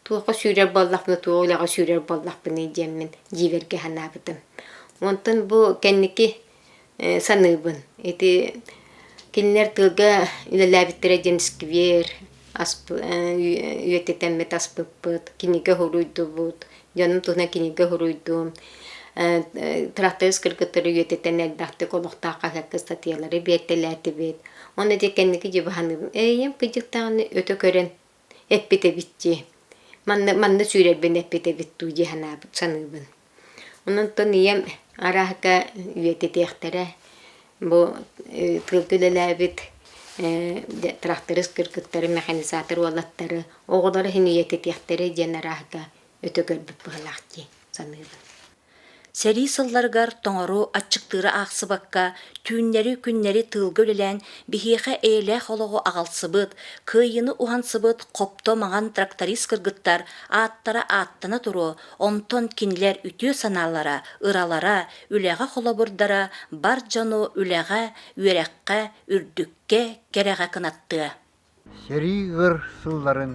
Туохха сүүрэр буоллахпына, туох үлэҕэ сүүрэр буоллахпыный диэммин дьиибэргэ санаабытым. Онтон бу кэнники саныыбын. Ити кинилэр тыылга үлэлээбиттэрэ диэн сквер үйэтитэммит аспыппыт, кинигэ суруйдубут, дьонум туһунан кинигэ суруйдум. Тракторист кыргыттары үйэтитэн элбэхтик олохтоох хаһыакка ыстатыйалары биэртэлээтибит. Уонна дьэ кэнники дьыбаһаныыбын. Эйиэм кыдьыктаҕына өтө көрөн эппит эбит дии. Манна, манна сүүрэрбин эппит эбит дуу дии санаабыт саныыбын. Онон ийэм арааһыка үйэтитиэхтэрэ бу тыылга үлэлээбит тракторист кыргыттары, механизатор уолаттары, оҕолору иһин үйэтитиэхтэрэ диэн арааһыка өтө көрбүт быһыылаах дии саныыбын. Сэрии сылларыгар тоҥору, аччыктыыры аахсыбакка, түүннэри-күннэри тыылга үлэлээн биһиэхэ эйэлээх олоҕу аҕалсыбыт, кыайыыны уһансыбыт хопто маҥан тракторист кыргыттар ааттара ааттана туруо, онтон кинилэр үтүө санаалара, ыралара, үлэҕэ холобурдара бар дьону үлэҕэ, үөрэххэ, үрдүккэ, кэрэҕэ кынаттыа. Сэрии ыар сылларын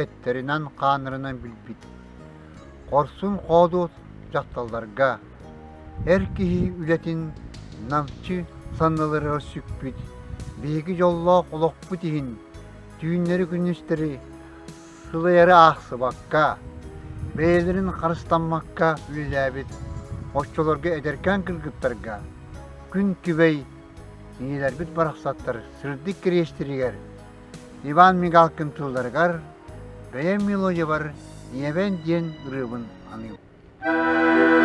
эттэринэн-хааннарынан билбит, хорсун-хоодуот дьахталларга эр киһи үлэтин намчы санныларыгар сүкпүт биһиги дьоллоох олохпут иһин түүннэри-күнүстэри сылайары аахсыбакка, бэйэлэрин харыстаммакка үлэлээбит оччолорго эдэркээн кыргыттарга күн күбэй ийэлэрбит барахсаттар сырдык кириэстэригэр Иван Мигалкин тылларыгар «Бэйэм мелодиябар ийэбэн» диэн ырыабын аныыбын.